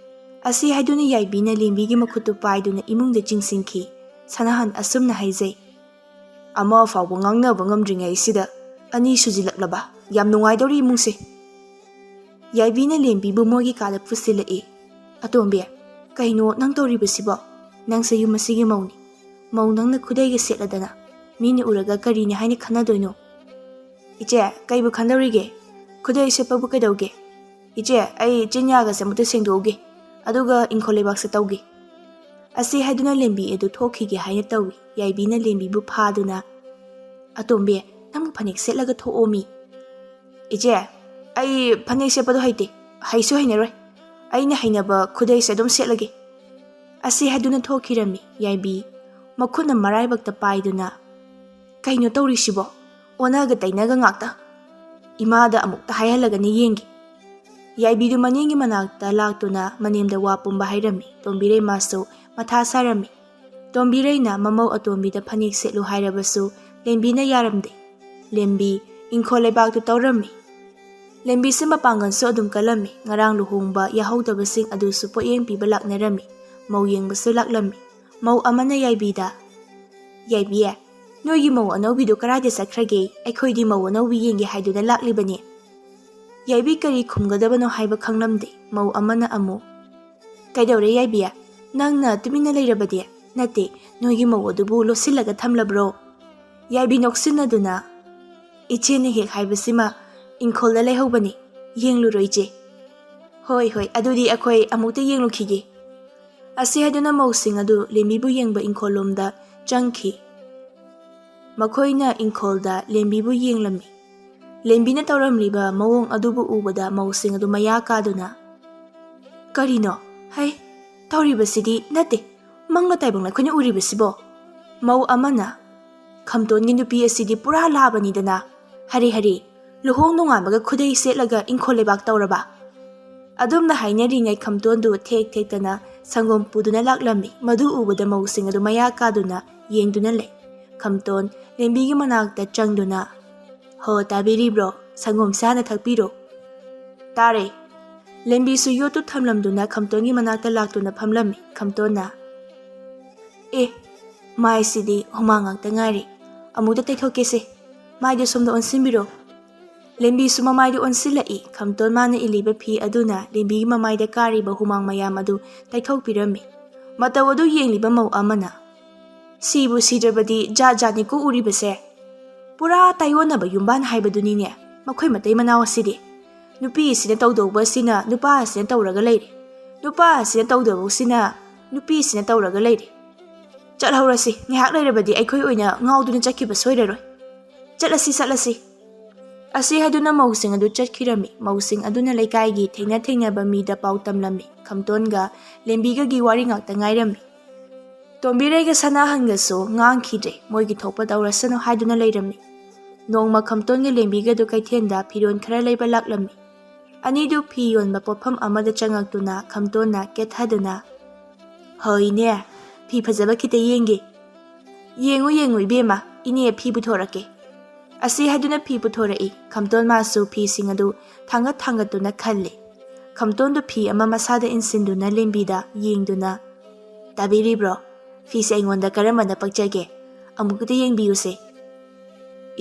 ꯑꯁꯤ ꯍꯥꯏꯗꯨꯅ ꯌꯥꯏꯕꯤꯅ ꯂꯦꯝꯕꯤꯒꯤ ꯃꯈꯨꯠꯇꯨ ꯄꯥꯏꯗꯨꯅ ꯏꯃꯨꯡꯗ ꯆꯤꯡꯁꯤꯟꯈꯤ꯫ ꯁꯅꯥꯍꯟ ꯑꯁꯨꯝꯅ ꯍꯥꯏꯖꯩ, "ꯑꯃ ꯐꯥꯎꯕ ꯉꯥꯡꯅꯕ ꯉꯝꯗ꯭ꯔꯤꯉꯩꯁꯤꯗ ꯑꯅꯤ ꯁꯨꯖꯤꯜꯂꯛꯂꯕ? ꯌꯥꯝ ꯅꯨꯡꯉꯥꯏꯗꯧꯔꯤ ꯏꯃꯨꯡꯁꯦ꯫" ꯌꯥꯏꯕꯤꯅ ꯂꯦꯝꯕꯤꯕꯨ ꯃꯣꯏꯒꯤ ꯀꯥꯗ ꯄꯨꯁꯤꯜꯂꯛꯏ꯫ "ꯑꯇꯣꯝꯕꯤ, ꯀꯩꯅꯣ ꯅꯪ ꯇꯧꯔꯤꯕꯁꯤꯕꯣ? ꯅꯪꯁꯦ ꯌꯨꯝ ꯑꯁꯤꯒꯤ ꯃꯧꯅꯤ꯫ ꯃꯧ ꯅꯪꯅ ꯈꯨꯗꯩꯒ ꯁꯦꯠꯂꯗꯅ ꯃꯤꯅ ꯎꯔꯒ ꯀꯔꯤꯅꯤ ꯍꯥꯏꯅ ꯈꯟꯅꯗꯣꯏꯅꯣ?" "ꯏꯆꯦ, ꯀꯩꯕꯨ ꯈꯟꯗꯧꯔꯤꯒꯦ? ꯈꯨꯗꯩ ꯁꯦꯠꯄꯕꯨ ꯀꯩꯗꯧꯒꯦ? ꯏꯆꯦ, ꯑꯩ ꯆꯤꯟꯌꯥꯒꯁꯦ ꯑꯃꯨꯛꯇ ꯁꯦꯡꯗꯣꯛꯎꯒꯦ, ꯑꯗꯨꯒ ꯏꯪꯈꯣꯜ ꯂꯩꯕꯥꯛꯁꯦ ꯇꯧꯒꯦ"꯫ ꯑꯁꯤ ꯍꯥꯏꯗꯨꯅ ꯂꯦꯝꯕꯤ ꯑꯗꯨ ꯊꯣꯛꯈꯤꯒꯦ ꯍꯥꯏꯅ ꯇꯧꯏ꯫ ꯌꯥꯏꯕꯤꯅ ꯂꯦꯝꯕꯤꯕꯨ ꯐꯥꯗꯨꯅ, "ꯑꯇꯣꯝꯕꯤ, ꯅꯪꯕꯨ ꯐꯅꯦꯛ ꯁꯦꯠꯂꯒ ꯊꯣꯛꯑꯣꯃꯤ"꯫ "ꯏꯆꯦ, ꯑꯩ ꯐꯅꯦꯛ ꯁꯦꯠꯄꯗꯣ ꯍꯩꯇꯦ, ꯍꯩꯁꯨ ꯍꯩꯅꯔꯣꯏ꯫ ꯑꯩꯅ ꯍꯩꯅꯕ ꯈꯨꯗꯩꯁꯦ ꯑꯗꯨꯝ ꯁꯦꯠꯂꯒꯦ"꯫ ꯑꯁꯤ ꯍꯥꯏꯗꯨꯅ ꯊꯣꯛꯈꯤꯔꯝꯃꯤ꯫ ꯌꯥꯏꯕꯤ ꯃꯈꯨꯠꯅ ꯃꯔꯥꯏꯕꯛꯇ ꯄꯥꯏꯗꯨꯅ, "ꯀꯩꯅꯣ ꯇꯧꯔꯤꯁꯤꯕꯣ? ꯑꯣꯟꯅꯒ ꯇꯩꯅꯒ ꯉꯥꯛꯇ꯫ ꯏꯃꯥꯗ ꯑꯃꯨꯛꯇ ꯍꯥꯏꯍꯜꯂꯒꯅꯤ ꯌꯦꯡꯒꯦ"꯫ ꯌꯥꯏꯕꯤꯗꯨ ꯃꯅꯦꯝꯒꯤ ꯃꯅꯥꯛꯇ ꯂꯥꯛꯇꯨꯅ ꯃꯅꯦꯝꯗ ꯋꯥ ꯄꯨꯝꯕ ꯍꯥꯏꯔꯝꯃꯤ꯫ ꯇꯣꯝꯕꯤꯔꯩꯃꯁꯨ ꯃꯊꯥ ꯁꯥꯔꯝꯃꯤ꯫ ꯇꯣꯝꯕꯤꯔꯩꯅ ꯃꯃꯧ ꯑꯇꯣꯝꯕꯤꯗ ꯐꯅꯦꯛ ꯁꯦꯠꯂꯨ ꯍꯥꯏꯔꯕꯁꯨ ꯂꯦꯝꯕꯤꯅ ꯌꯥꯔꯝꯗꯦ꯫ ꯂꯦꯝꯕꯤ ꯏꯪꯈꯣꯜ ꯂꯩꯕꯥꯛꯇꯨ ꯇꯧꯔꯝꯃꯤ꯫ ꯂꯦꯝꯕꯤꯁꯤ ꯃꯄꯥꯡꯒꯜꯁꯨ ꯑꯗꯨꯝ ꯀꯜꯂꯝꯃꯤ꯫ ꯉꯔꯥꯡ ꯂꯨꯍꯣꯡꯕ ꯌꯥꯍꯧꯗꯕꯁꯤꯡ ꯑꯗꯨꯁꯨ ꯄꯣꯠꯌꯦꯡ ꯄꯤꯕ ꯂꯥꯛꯅꯔꯝꯃꯤ꯫ ꯃꯧ ꯌꯦꯡꯕꯁꯨ ꯂꯥꯛꯂꯝꯃꯤ꯫ ꯃꯧ ꯑꯃꯅ ꯌꯥꯏꯕꯤꯗ, "ꯌꯥꯏꯕꯤ, ꯅꯣꯏꯒꯤ ꯃꯧ ꯑꯅꯧꯕꯤꯗꯨ ꯀꯔꯥꯏꯗ ꯆꯠꯈ꯭ꯔꯒꯦ? ꯑꯩꯈꯣꯏꯗꯤ ꯃꯧ ꯑꯅꯧꯕꯤ ꯌꯦꯡꯒꯦ ꯍꯥꯏꯗꯨꯅ ꯂꯥꯛꯂꯤꯕꯅꯤ"꯫ ꯌꯥꯏꯕꯤ ꯀꯔꯤ ꯈꯨꯝꯒꯗꯕꯅꯣ ꯍꯥꯏꯕ ꯈꯪꯂꯝꯗꯦ꯫ ꯃꯧ ꯑꯃꯅ ꯑꯃꯨꯛ, "ꯀꯩꯗꯧꯔꯦ ꯌꯥꯏꯕꯤ? ꯅꯪꯅ ꯇꯨꯃꯤꯟꯅ ꯂꯩꯔꯕꯗꯤ? ꯅꯠꯇꯦ, ꯅꯣꯏꯒꯤ ꯃꯧ ꯑꯗꯨꯕꯨ ꯂꯣꯠꯁꯤꯜꯂꯒ ꯊꯝꯂꯕ꯭ꯔꯣ?" ꯌꯥꯏꯕꯤ ꯅꯣꯛꯁꯤꯟꯅꯗꯨꯅ, "ꯏꯆꯦꯅ ꯍꯦꯛ ꯍꯥꯏꯕꯁꯤꯃ ꯏꯪꯈꯣꯜꯗ ꯂꯩꯍꯧꯕꯅꯤ, ꯌꯦꯡꯂꯨꯔꯣ ꯏꯆꯦ"꯫ "ꯍꯣꯏ, ꯍꯣꯏ, ꯑꯗꯨꯗꯤ ꯑꯩꯈꯣꯏ ꯑꯃꯨꯛꯇ ꯌꯦꯡꯂꯨꯈꯤꯒꯦ"꯫ ꯑꯁꯤ ꯍꯥꯏꯗꯨꯅ ꯃꯧꯁꯤꯡ ꯑꯗꯨ ꯂꯦꯝꯕꯤꯕꯨ ꯌꯦꯡꯕ ꯏꯪꯈꯣꯜꯂꯣꯝꯗ ꯆꯪꯈꯤ꯫ ꯃꯈꯣꯏꯅ ꯏꯪꯈꯣꯜꯗ ꯂꯦꯝꯕꯤꯕꯨ ꯌꯦꯡꯂꯝꯃꯤ꯫ ꯂꯦꯝꯕꯤꯅ ꯇꯧꯔꯝꯂꯤꯕ ꯃꯑꯣꯡ ꯑꯗꯨꯕꯨ ꯎꯕꯗ ꯃꯧꯁꯤꯡ ꯑꯗꯨ ꯃꯌꯥ ꯀꯥꯗꯨꯅ, "ꯀꯔꯤꯅꯣ? ꯍꯩ, ꯇꯧꯔꯤꯕꯁꯤꯗꯤ ꯅꯠꯇꯦ, ꯃꯪꯂ ꯇꯥꯏꯕꯪꯂ ꯑꯩꯈꯣꯏꯅ ꯎꯔꯤꯕꯁꯤꯕꯣ?" ꯃꯧ ꯑꯃꯅ, "ꯈꯝꯇꯣꯟꯒꯤ ꯅꯨꯄꯤ ꯑꯁꯤꯗꯤ ꯄꯨꯔꯥ ꯂꯥꯕꯅꯤꯗꯅ꯫ ꯍꯔꯦ ꯍꯔꯦ, ꯂꯨꯍꯣꯡ ꯅꯣꯡꯉꯥꯟꯕꯒ ꯈꯨꯗꯩ ꯁꯦꯠꯂꯒ ꯏꯪꯈꯣꯜ ꯂꯩꯕꯥꯛ ꯇꯧꯔꯕ?" ꯑꯗꯨꯝꯅ ꯍꯥꯏꯅꯔꯤꯉꯩ ꯈꯝꯇꯣꯟꯗꯨ ꯊꯦꯛ ꯊꯦꯛꯇꯅ ꯁꯪꯒꯣꯝ ꯄꯨꯗꯨꯅ ꯂꯥꯛꯂꯝꯃꯤ꯫ ꯃꯗꯨ ꯎꯕꯗ ꯃꯧꯁꯤꯡ ꯑꯗꯨ ꯃꯌꯥ ꯀꯥꯗꯨꯅ ꯌꯦꯡꯗꯨꯅ ꯂꯩ꯫ ꯈꯝꯇꯣꯟ ꯂꯦꯝꯕꯤꯒꯤ ꯃꯅꯥꯛꯇ ꯆꯪꯗꯨꯅ, "ꯍꯣ, ꯇꯥꯕꯤꯔꯤꯕ꯭ꯔꯣ? ꯁꯪꯒꯣꯝꯁꯦ ꯍꯥꯟꯅ ꯊꯛꯄꯤꯔꯣ"꯫ "ꯇꯥꯔꯦ"꯫ ꯂꯦꯝꯕꯤꯁꯨ ꯌꯣꯠꯇꯨ ꯊꯝꯂꯝꯗꯨꯅ ꯈꯝꯇꯣꯟꯒꯤ ꯃꯅꯥꯛꯇ ꯂꯥꯛꯇꯨꯅ ꯐꯝꯂꯝꯃꯤ꯫ ꯈꯝꯇꯣꯟꯅ, "ꯑꯦ, ꯃꯥꯏꯁꯤꯗꯤ ꯍꯨꯃꯥꯡ ꯉꯥꯛꯇ ꯉꯥꯏꯔꯤ, ꯑꯃꯨꯛꯇ ꯇꯩꯊꯣꯛꯀꯦꯁꯦ, ꯃꯥꯏꯗꯨ ꯁꯣꯝꯗ ꯑꯣꯟꯁꯤꯟꯕꯤꯔꯣ"꯫ ꯂꯦꯝꯕꯤꯁꯨ ꯃꯃꯥꯏꯗꯨ ꯑꯣꯟꯁꯤꯜꯂꯛꯏ꯫ ꯈꯝꯇꯣꯟ ꯃꯥꯅ ꯏꯜꯂꯤꯕ ꯐꯤ ꯑꯗꯨꯅ ꯂꯦꯝꯕꯤꯒꯤ ꯃꯃꯥꯏꯗ ꯀꯥꯔꯤꯕ ꯍꯨꯃꯥꯡ ꯃꯌꯥꯝ ꯑꯗꯨ ꯇꯩꯊꯣꯛꯄꯤꯔꯝꯃꯤ꯫ ꯃꯇꯧ ꯑꯗꯨ ꯌꯦꯡꯂꯤꯕ ꯃꯧ ꯑꯃꯅ, "ꯁꯤꯕꯨ ꯁꯤꯗ꯭ꯔꯕꯗꯤ ꯖꯥꯠ ꯖꯥꯠꯅꯤꯀꯣ ꯎꯔꯤꯕꯁꯦ"꯫ ꯄꯨꯔꯥ ꯇꯥꯏꯑꯣꯟꯅꯕ ꯌꯨꯝꯕꯥꯟ ꯍꯥꯏꯕꯗꯨꯅꯤꯅꯦ ꯃꯈꯣꯏ ꯃꯇꯩ ꯃꯅꯥꯎ ꯑꯁꯤꯗꯤ꯫ ꯅꯨꯄꯤ ꯑꯁꯤꯅ ꯇꯧꯗꯧꯕ ꯑꯁꯤꯅ ꯅꯨꯄꯥ ꯑꯁꯤꯅ ꯇꯧꯔꯒ ꯂꯩꯔꯦ, ꯅꯨꯄꯥ ꯑꯁꯤꯅ ꯇꯧꯗꯧꯕꯁꯤꯅ ꯅꯨꯄꯤ ꯑꯁꯤꯅ ꯇꯧꯔꯒ ꯂꯩꯔꯦ꯫ ꯆꯠꯍꯧꯔꯁꯤ, ꯉꯥꯏꯍꯥꯛ ꯂꯩꯔꯕꯗꯤ ꯑꯩꯈꯣꯏ ꯑꯣꯏꯅ ꯉꯥꯎꯗꯨꯅ ꯆꯠꯈꯤꯕ ꯁꯣꯏꯔꯔꯣꯏ꯫ ꯆꯠꯂꯁꯤ, ꯆꯠꯂꯁꯤ꯫ ꯑꯁꯤ ꯍꯥꯏꯗꯨꯅ ꯃꯧꯁꯤꯡ ꯑꯗꯨ ꯆꯠꯈꯤꯔꯝꯃꯤ꯫ ꯃꯧꯁꯤꯡ ꯑꯗꯨꯅ ꯂꯩꯀꯥꯏꯒꯤ ꯊꯦꯡꯅ ꯊꯦꯡꯅꯕ ꯃꯤꯗ ꯄꯥꯎ ꯇꯝꯂꯝꯃꯤ꯫ ꯈꯝꯇꯣꯟꯒ ꯂꯦꯝꯕꯤꯒꯒꯤ ꯋꯥꯔꯤ ꯉꯥꯛꯇ ꯉꯥꯏꯔꯝꯃꯤ꯫ ꯇꯣꯝꯕꯤꯔꯩꯒ ꯁꯅꯥꯍꯟꯒꯁꯨ ꯉꯥꯡꯈꯤꯗ꯭ꯔꯦ, ꯃꯣꯏꯒꯤ ꯊꯣꯛꯄ ꯇꯧꯔꯁꯅꯨ ꯍꯥꯏꯗꯨꯅ ꯂꯩꯔꯝꯃꯤ꯫ ꯅꯣꯡꯃ ꯈꯝꯇꯣꯟꯒ ꯂꯦꯝꯕꯤꯒꯗꯨ ꯀꯩꯊꯦꯜꯗ ꯐꯤꯔꯣꯜ ꯈꯔ ꯂꯩꯕ ꯂꯥꯛꯂꯝꯃꯤ꯫ ꯑꯅꯤꯗꯨ ꯐꯤ ꯌꯣꯟꯕ ꯄꯣꯠꯐꯝ ꯑꯃꯗ ꯆꯪꯉꯛꯇꯨꯅ ꯈꯝꯇꯣꯟꯅ ꯀꯦꯠꯊꯗꯨꯅ, "ꯍꯣꯏ ꯏꯅꯦ, ꯐꯤ ꯐꯖꯕ ꯈꯤꯇ ꯌꯦꯡꯒꯦ"꯫ "ꯌꯦꯡꯉꯨ ꯌꯦꯡꯉꯨ ꯏꯕꯦꯝꯃ, ꯏꯅꯦ ꯐꯤ ꯄꯨꯊꯣꯔꯛꯀꯦ"꯫ ꯑꯁꯤ ꯍꯥꯏꯗꯨꯅ ꯐꯤ ꯄꯨꯊꯣꯔꯛꯏ꯫ ꯈꯝꯇꯣꯟ ꯃꯥꯁꯨ ꯐꯤꯁꯤꯡ ꯑꯗꯨ ꯊꯥꯡꯒꯠ ꯊꯥꯡꯒꯠꯇꯨꯅ ꯈꯜꯂꯤ꯫ ꯈꯝꯇꯣꯟꯗꯨ ꯐꯤ ꯑꯃ ꯃꯁꯥꯗ ꯏꯟꯁꯤꯟꯗꯨꯅ ꯂꯦꯝꯕꯤꯗ ꯌꯦꯡꯗꯨꯅ, "ꯇꯥꯕꯤꯔꯤꯕ꯭ꯔꯣ? ꯐꯤꯁꯦ ꯑꯩꯉꯣꯟꯗ ꯀꯔꯝꯕꯅ ꯄꯛꯆꯒꯦ? ꯑꯃꯨꯛꯇ ꯌꯦꯡꯕꯤꯌꯨꯁꯦ"꯫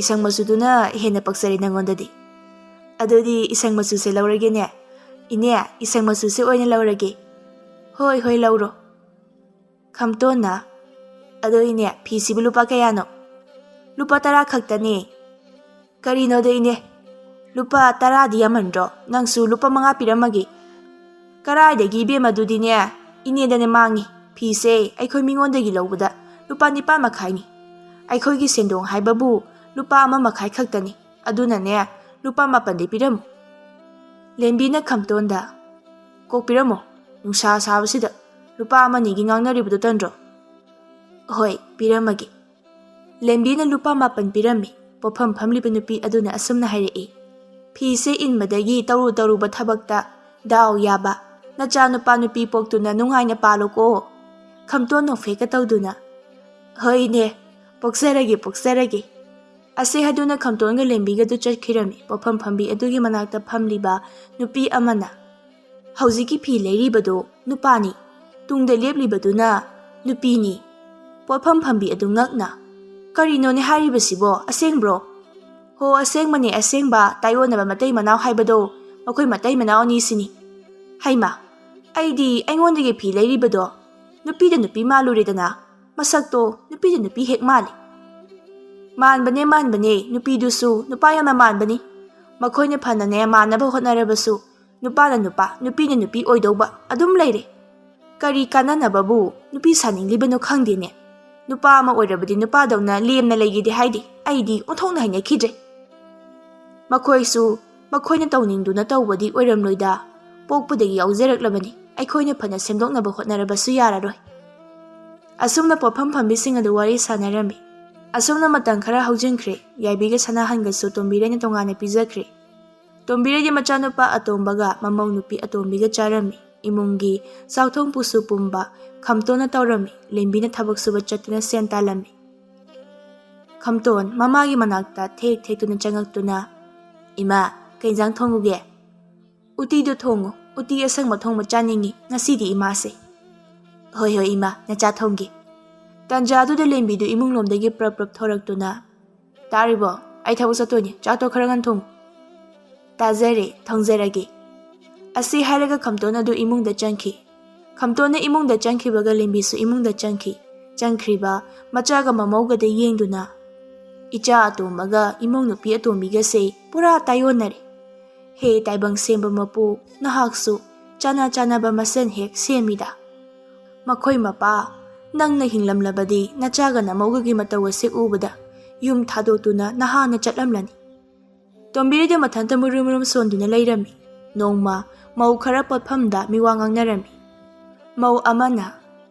"ꯏꯁꯪ ꯃꯆꯨꯗꯨꯅ ꯍꯦꯟꯅ ꯄꯛꯆꯔꯦ ꯅꯪꯉꯣꯟꯗꯗꯤ"꯫ "ꯑꯗꯨꯗꯤ ꯏꯁꯪ ꯃꯆꯨꯁꯦ ꯂꯧꯔꯒꯦꯅꯦ"꯫ "ꯏꯅꯦ, ꯏꯁꯪ ꯃꯆꯨꯁꯦ ꯑꯣꯏꯅ ꯂꯧꯔꯒꯦ"꯫ "ꯍꯣꯏ, ꯍꯣꯏ, ꯂꯧꯔꯣ"꯫ ꯈꯝꯇꯣꯟꯅ, "ꯑꯗꯣ ꯏꯅꯦ, ꯐꯤꯁꯤꯕꯨ ꯂꯨꯄꯥ ꯀꯌꯥꯅꯣ?" "ꯂꯨꯄꯥ ꯇꯔꯥ ꯈꯛꯇꯅꯦ"꯫ "ꯀꯔꯤꯅꯣꯗ ꯏꯅꯦ, ꯂꯨꯄꯥ ꯇꯔꯥꯗꯤ ꯌꯥꯝꯃꯟꯗ꯭ꯔꯣ? ꯅꯪꯁꯨ ꯂꯨꯄꯥ ꯃꯉꯥ ꯄꯤꯔꯝꯃꯒꯦ"꯫ "ꯀꯔꯥꯏꯗꯒꯤ ꯏꯕꯦꯝꯃ, ꯑꯗꯨꯗꯤꯅꯦ ꯏꯅꯦꯗꯅꯦ ꯃꯥꯡꯉꯤ꯫ ꯐꯤꯁꯦ ꯑꯩꯈꯣꯏ ꯃꯤꯉꯣꯟꯗꯒꯤ ꯂꯧꯕꯗ ꯂꯨꯄꯥ ꯅꯤꯄꯥꯟ ꯃꯈꯥꯏꯅꯤ꯫ ꯑꯩꯈꯣꯏꯒꯤ ꯁꯦꯟꯗꯣꯡ ꯍꯥꯏꯕꯕꯨ ꯂꯨꯄꯥ ꯑꯃ ꯃꯈꯥꯏ ꯈꯛꯇꯅꯤ꯫ ꯑꯗꯨꯅꯅꯦ, ꯂꯨꯄꯥ ꯃꯥꯄꯟꯗꯤ ꯄꯤꯔꯝꯃꯨ"꯫ ꯂꯦꯝꯕꯤꯅ ꯈꯝꯇꯣꯟꯗ, "ꯀꯣꯛ ꯄꯤꯔꯝꯃꯣ, ꯅꯨꯡꯁꯥ ꯁꯥꯕꯁꯤꯗ ꯂꯨꯄꯥ ꯑꯃ ꯑꯅꯤꯒꯤ ꯉꯥꯡꯅꯔꯤꯕꯗꯨ ꯇꯟꯗ꯭ꯔꯣ?" "ꯍꯣꯏ, ꯄꯤꯔꯝꯃꯒꯦ"꯫ ꯂꯦꯝꯕꯤꯅ ꯂꯨꯄꯥ ꯃꯥꯄꯟ ꯄꯤꯔꯝꯃꯤ꯫ ꯄꯣꯠꯐꯝ ꯐꯝꯂꯤꯕ ꯅꯨꯄꯤ ꯑꯗꯨꯅ ꯑꯁꯨꯝꯅ ꯍꯥꯏꯔꯛꯏ, "ꯐꯤꯁꯦ ꯏꯟꯕꯗꯒꯤ ꯇꯧꯔꯨ ꯇꯧꯔꯨꯕ ꯊꯕꯛꯇ ꯗꯥꯎ ꯌꯥꯕ ꯅꯆꯥꯅꯨꯄꯥ ꯅꯨꯄꯤ ꯄꯣꯛꯇꯨꯅ ꯅꯨꯡꯉꯥꯏꯅ ꯄꯥꯜꯂꯨꯀꯣ"꯫ ꯈꯝꯇꯣꯟ ꯅꯣꯛꯐꯦꯠꯀ ꯇꯧꯗꯨꯅ, "ꯍꯣꯏꯅꯦ, ꯄꯣꯛꯆꯔꯒꯦ, ꯄꯣꯛꯆꯔꯒꯦ"꯫ ꯑꯁꯤ ꯍꯥꯏꯗꯨꯅ ꯈꯝꯇꯣꯟꯒ ꯂꯦꯝꯕꯤꯒꯗꯨ ꯆꯠꯈꯤꯔꯝꯃꯤ꯫ ꯄꯣꯠꯐꯝ ꯐꯝꯕꯤ ꯑꯗꯨꯒꯤ ꯃꯅꯥꯛꯇ ꯐꯝꯂꯤꯕ ꯅꯨꯄꯤ ꯑꯃꯅ, "ꯍꯧꯖꯤꯛꯀꯤ ꯐꯤ ꯂꯩꯔꯤꯕꯗꯨ ꯅꯨꯄꯥꯅꯤ, ꯇꯨꯡꯗ ꯂꯦꯞꯂꯤꯕꯗꯨꯅ ꯅꯨꯄꯤꯅꯤ"꯫ ꯄꯣꯠꯐꯝ ꯐꯝꯕꯤ ꯑꯗꯨ ꯉꯛꯅ, "ꯀꯔꯤꯅꯣꯅꯦ ꯍꯥꯏꯔꯤꯕꯁꯤꯕꯣ? ꯑꯁꯦꯡꯕ꯭ꯔꯣ?" "ꯍꯣ, ꯑꯁꯦꯡꯕꯅꯦ, ꯑꯁꯦꯡꯕ꯫ ꯇꯥꯏꯑꯣꯟꯅꯕ ꯃꯇꯩ ꯃꯅꯥꯎ ꯍꯥꯏꯕꯗꯣ, ꯃꯈꯣꯏ ꯃꯇꯩ ꯃꯅꯥꯎ ꯑꯅꯤꯁꯤꯅꯤ"꯫ "ꯍꯩꯃꯥ, ꯑꯩꯗꯤ ꯑꯩꯉꯣꯟꯗꯒꯤ ꯐꯤ ꯂꯩꯔꯤꯕꯗꯣ ꯅꯨꯄꯤꯗ ꯅꯨꯄꯤ ꯃꯥꯜꯂꯨꯔꯦꯗꯅ꯫ ꯃꯁꯛꯇꯣ ꯅꯨꯄꯤꯗ ꯅꯨꯄꯤ ꯍꯦꯛ ꯃꯥꯜꯂꯤ"꯫ "ꯃꯥꯟꯕꯅꯦ, ꯃꯥꯟꯕꯅꯦ, ꯅꯨꯄꯤꯗꯨꯁꯨ ꯅꯨꯄꯥ ꯌꯥꯝꯅ ꯃꯥꯟꯕꯅꯤ꯫ ꯃꯈꯣꯏꯅ ꯐꯅꯅꯦ ꯃꯥꯟꯅꯕ ꯍꯣꯠꯅꯔꯕꯁꯨ ꯅꯨꯄꯥꯅ ꯅꯨꯄꯥ, ꯅꯨꯄꯤꯅ ꯅꯨꯄꯤ ꯑꯣꯏꯗꯧꯕ ꯑꯗꯨꯝ ꯂꯩꯔꯦ꯫ ꯀꯔꯤ ꯀꯥꯟꯅꯅꯕꯕꯨ ꯅꯨꯄꯤ ꯁꯥꯅꯤꯡꯂꯤꯕꯅꯣ ꯈꯪꯗꯦꯅꯦ꯫ ꯅꯨꯄꯥ ꯑꯃ ꯑꯣꯏꯔꯕꯗꯤ ꯅꯨꯄꯥꯗꯧꯅ ꯂꯦꯝꯅ ꯂꯩꯒꯦꯗꯤ ꯍꯥꯏꯗꯦ, ꯑꯩꯗꯤ ꯑꯣꯟꯊꯣꯛꯅ ꯍꯩꯅꯈꯤꯗ꯭ꯔꯦ꯫ ꯃꯈꯣꯏꯁꯨ ꯃꯈꯣꯏꯅ ꯇꯧꯅꯤꯡꯗꯨꯅ ꯇꯧꯕꯗꯤ ꯑꯣꯏꯔꯝꯂꯣꯏꯗ꯫ ꯄꯣꯛꯄꯗꯒꯤ ꯌꯥꯎꯖꯔꯛꯂꯕꯅꯤ, ꯑꯩꯈꯣꯏꯅ ꯐꯅ ꯁꯦꯝꯗꯣꯛꯅꯕ ꯍꯣꯠꯅꯔꯕꯁꯨ ꯌꯥꯔꯔꯣꯏ"꯫ ꯑꯁꯨꯝꯅ ꯄꯣꯠꯐꯝ ꯐꯝꯕꯤꯁꯤꯡ ꯑꯗꯨ ꯋꯥꯔꯤ ꯁꯥꯟꯅꯔꯝꯃꯤ꯫ ꯑꯁꯨꯝꯅ ꯃꯇꯝ ꯈꯔ ꯍꯧꯖꯤꯟꯈ꯭ꯔꯦ꯫ ꯌꯥꯏꯕꯤꯒ ꯁꯅꯥꯍꯟꯒꯁꯨ ꯇꯣꯝꯕꯤꯔꯩꯅ ꯇꯣꯉꯥꯟꯅ ꯄꯤꯖꯈ꯭ꯔꯦ꯫ ꯇꯣꯝꯕꯤꯔꯩꯒꯤ ꯃꯆꯥꯅꯨꯄꯥ ꯑꯇꯣꯝꯕꯒ ꯃꯃꯧ ꯅꯨꯄꯤ ꯑꯇꯣꯝꯕꯤꯒ ꯆꯥꯔꯝꯃꯤ꯫ ꯏꯃꯨꯡꯒꯤ ꯆꯥꯛꯊꯣꯡ ꯄꯨꯁꯨ ꯄꯨꯝꯕ ꯈꯝꯇꯣꯟꯅ ꯇꯧꯔꯝꯃꯤ꯫ ꯂꯦꯝꯕꯤꯅ ꯊꯕꯛ ꯁꯨꯕ ꯆꯠꯇꯨꯅ ꯁꯦꯟ ꯇꯥꯜꯂꯝꯃꯤ꯫ ꯈꯝꯇꯣꯟ ꯃꯃꯥꯒꯤ ꯃꯅꯥꯛꯇ ꯊꯦꯛ ꯊꯦꯛꯇꯨꯅ ꯆꯪꯉꯛꯇꯨꯅ, "ꯏꯃꯥ, ꯀꯩ ꯏꯟꯖꯥꯡ ꯊꯣꯡꯉꯨꯒꯦ?" "ꯎꯇꯤꯗꯣ ꯊꯣꯡꯉꯨ, ꯎꯇꯤ ꯑꯁꯪꯕ ꯊꯣꯡꯕ ꯆꯥꯅꯤꯡꯉꯤ ꯉꯁꯤꯗꯤ ꯏꯃꯥꯁꯦ"꯫ "ꯍꯣꯏ ꯍꯣꯏ ꯏꯃꯥ, ꯅꯆꯥ ꯊꯣꯡꯒꯦ"꯫ ꯇꯟꯖꯥꯗꯨꯗ ꯂꯦꯝꯕꯤꯗꯨ ꯏꯃꯨꯡꯂꯣꯝꯗꯒꯤ ꯄ꯭ꯔꯞ ꯄ꯭ꯔꯞ ꯊꯣꯔꯛꯇꯨꯅ, "ꯇꯥꯔꯤꯕꯣ? ꯑꯩ ꯊꯕꯛ ꯆꯠꯇꯣꯏꯅꯦ, ꯆꯥꯛꯇꯣ ꯈꯔ ꯉꯟꯅ ꯊꯣꯡꯉꯨ"꯫ "ꯇꯥꯖꯔꯦ, ꯊꯣꯡꯖꯔꯒꯦ"꯫ ꯑꯁꯤ ꯍꯥꯏꯔꯒ ꯈꯝꯇꯣꯟ ꯑꯗꯨ ꯏꯃꯨꯡꯗ ꯆꯪꯈꯤ꯫ ꯈꯝꯇꯣꯟꯅ ꯏꯃꯨꯡꯗ ꯆꯪꯈꯤꯕꯒ ꯂꯦꯝꯕꯤꯁꯨ ꯏꯃꯨꯡꯗ ꯆꯪꯈꯤ꯫ ꯆꯪꯈ꯭ꯔꯤꯕ ꯃꯆꯥꯒ ꯃꯃꯧꯒꯗ ꯌꯦꯡꯗꯨꯅ, "ꯏꯆꯥ ꯑꯇꯣꯝꯕꯒ ꯏꯃꯧ ꯅꯨꯄꯤ ꯑꯇꯣꯝꯕꯤꯒꯁꯦ ꯄꯨꯔꯥ ꯇꯥꯏꯌꯣꯟꯅꯔꯦ꯫ ꯍꯦ ꯇꯥꯏꯕꯪ ꯁꯦꯝꯕ ꯃꯄꯨ, ꯅꯍꯥꯛꯁꯨ ꯆꯥꯅ ꯆꯥꯅꯕ ꯃꯁꯦꯟ ꯍꯦꯛ ꯁꯦꯝꯃꯤꯗ꯫ ꯃꯈꯣꯏ ꯃꯄꯥ, ꯅꯪꯅ ꯍꯤꯡꯂꯝꯂꯕꯗꯤ ꯅꯆꯥꯒ ꯅꯃꯧꯒꯒꯤ ꯃꯇꯧ ꯑꯁꯤ ꯎꯕꯗ ꯌꯨꯝ ꯊꯥꯗꯣꯛꯇꯨꯅ ꯅꯍꯥꯟꯅ ꯆꯠꯂꯝꯂꯅꯤ"꯫ ꯇꯣꯝꯕꯤꯔꯩꯗ ꯃꯊꯟꯇ ꯃꯨꯔꯨꯝ ꯃꯨꯔꯨꯝ ꯁꯣꯟꯗꯨꯅ ꯂꯩꯔꯝꯃꯤ꯫ ꯅꯣꯡꯃ ꯃꯧ ꯈꯔ ꯄꯣꯠꯐꯝꯗ ꯃꯤꯋꯥ ꯉꯥꯡꯅꯔꯝꯃꯤ꯫ ꯃꯧ ꯑꯃꯅ,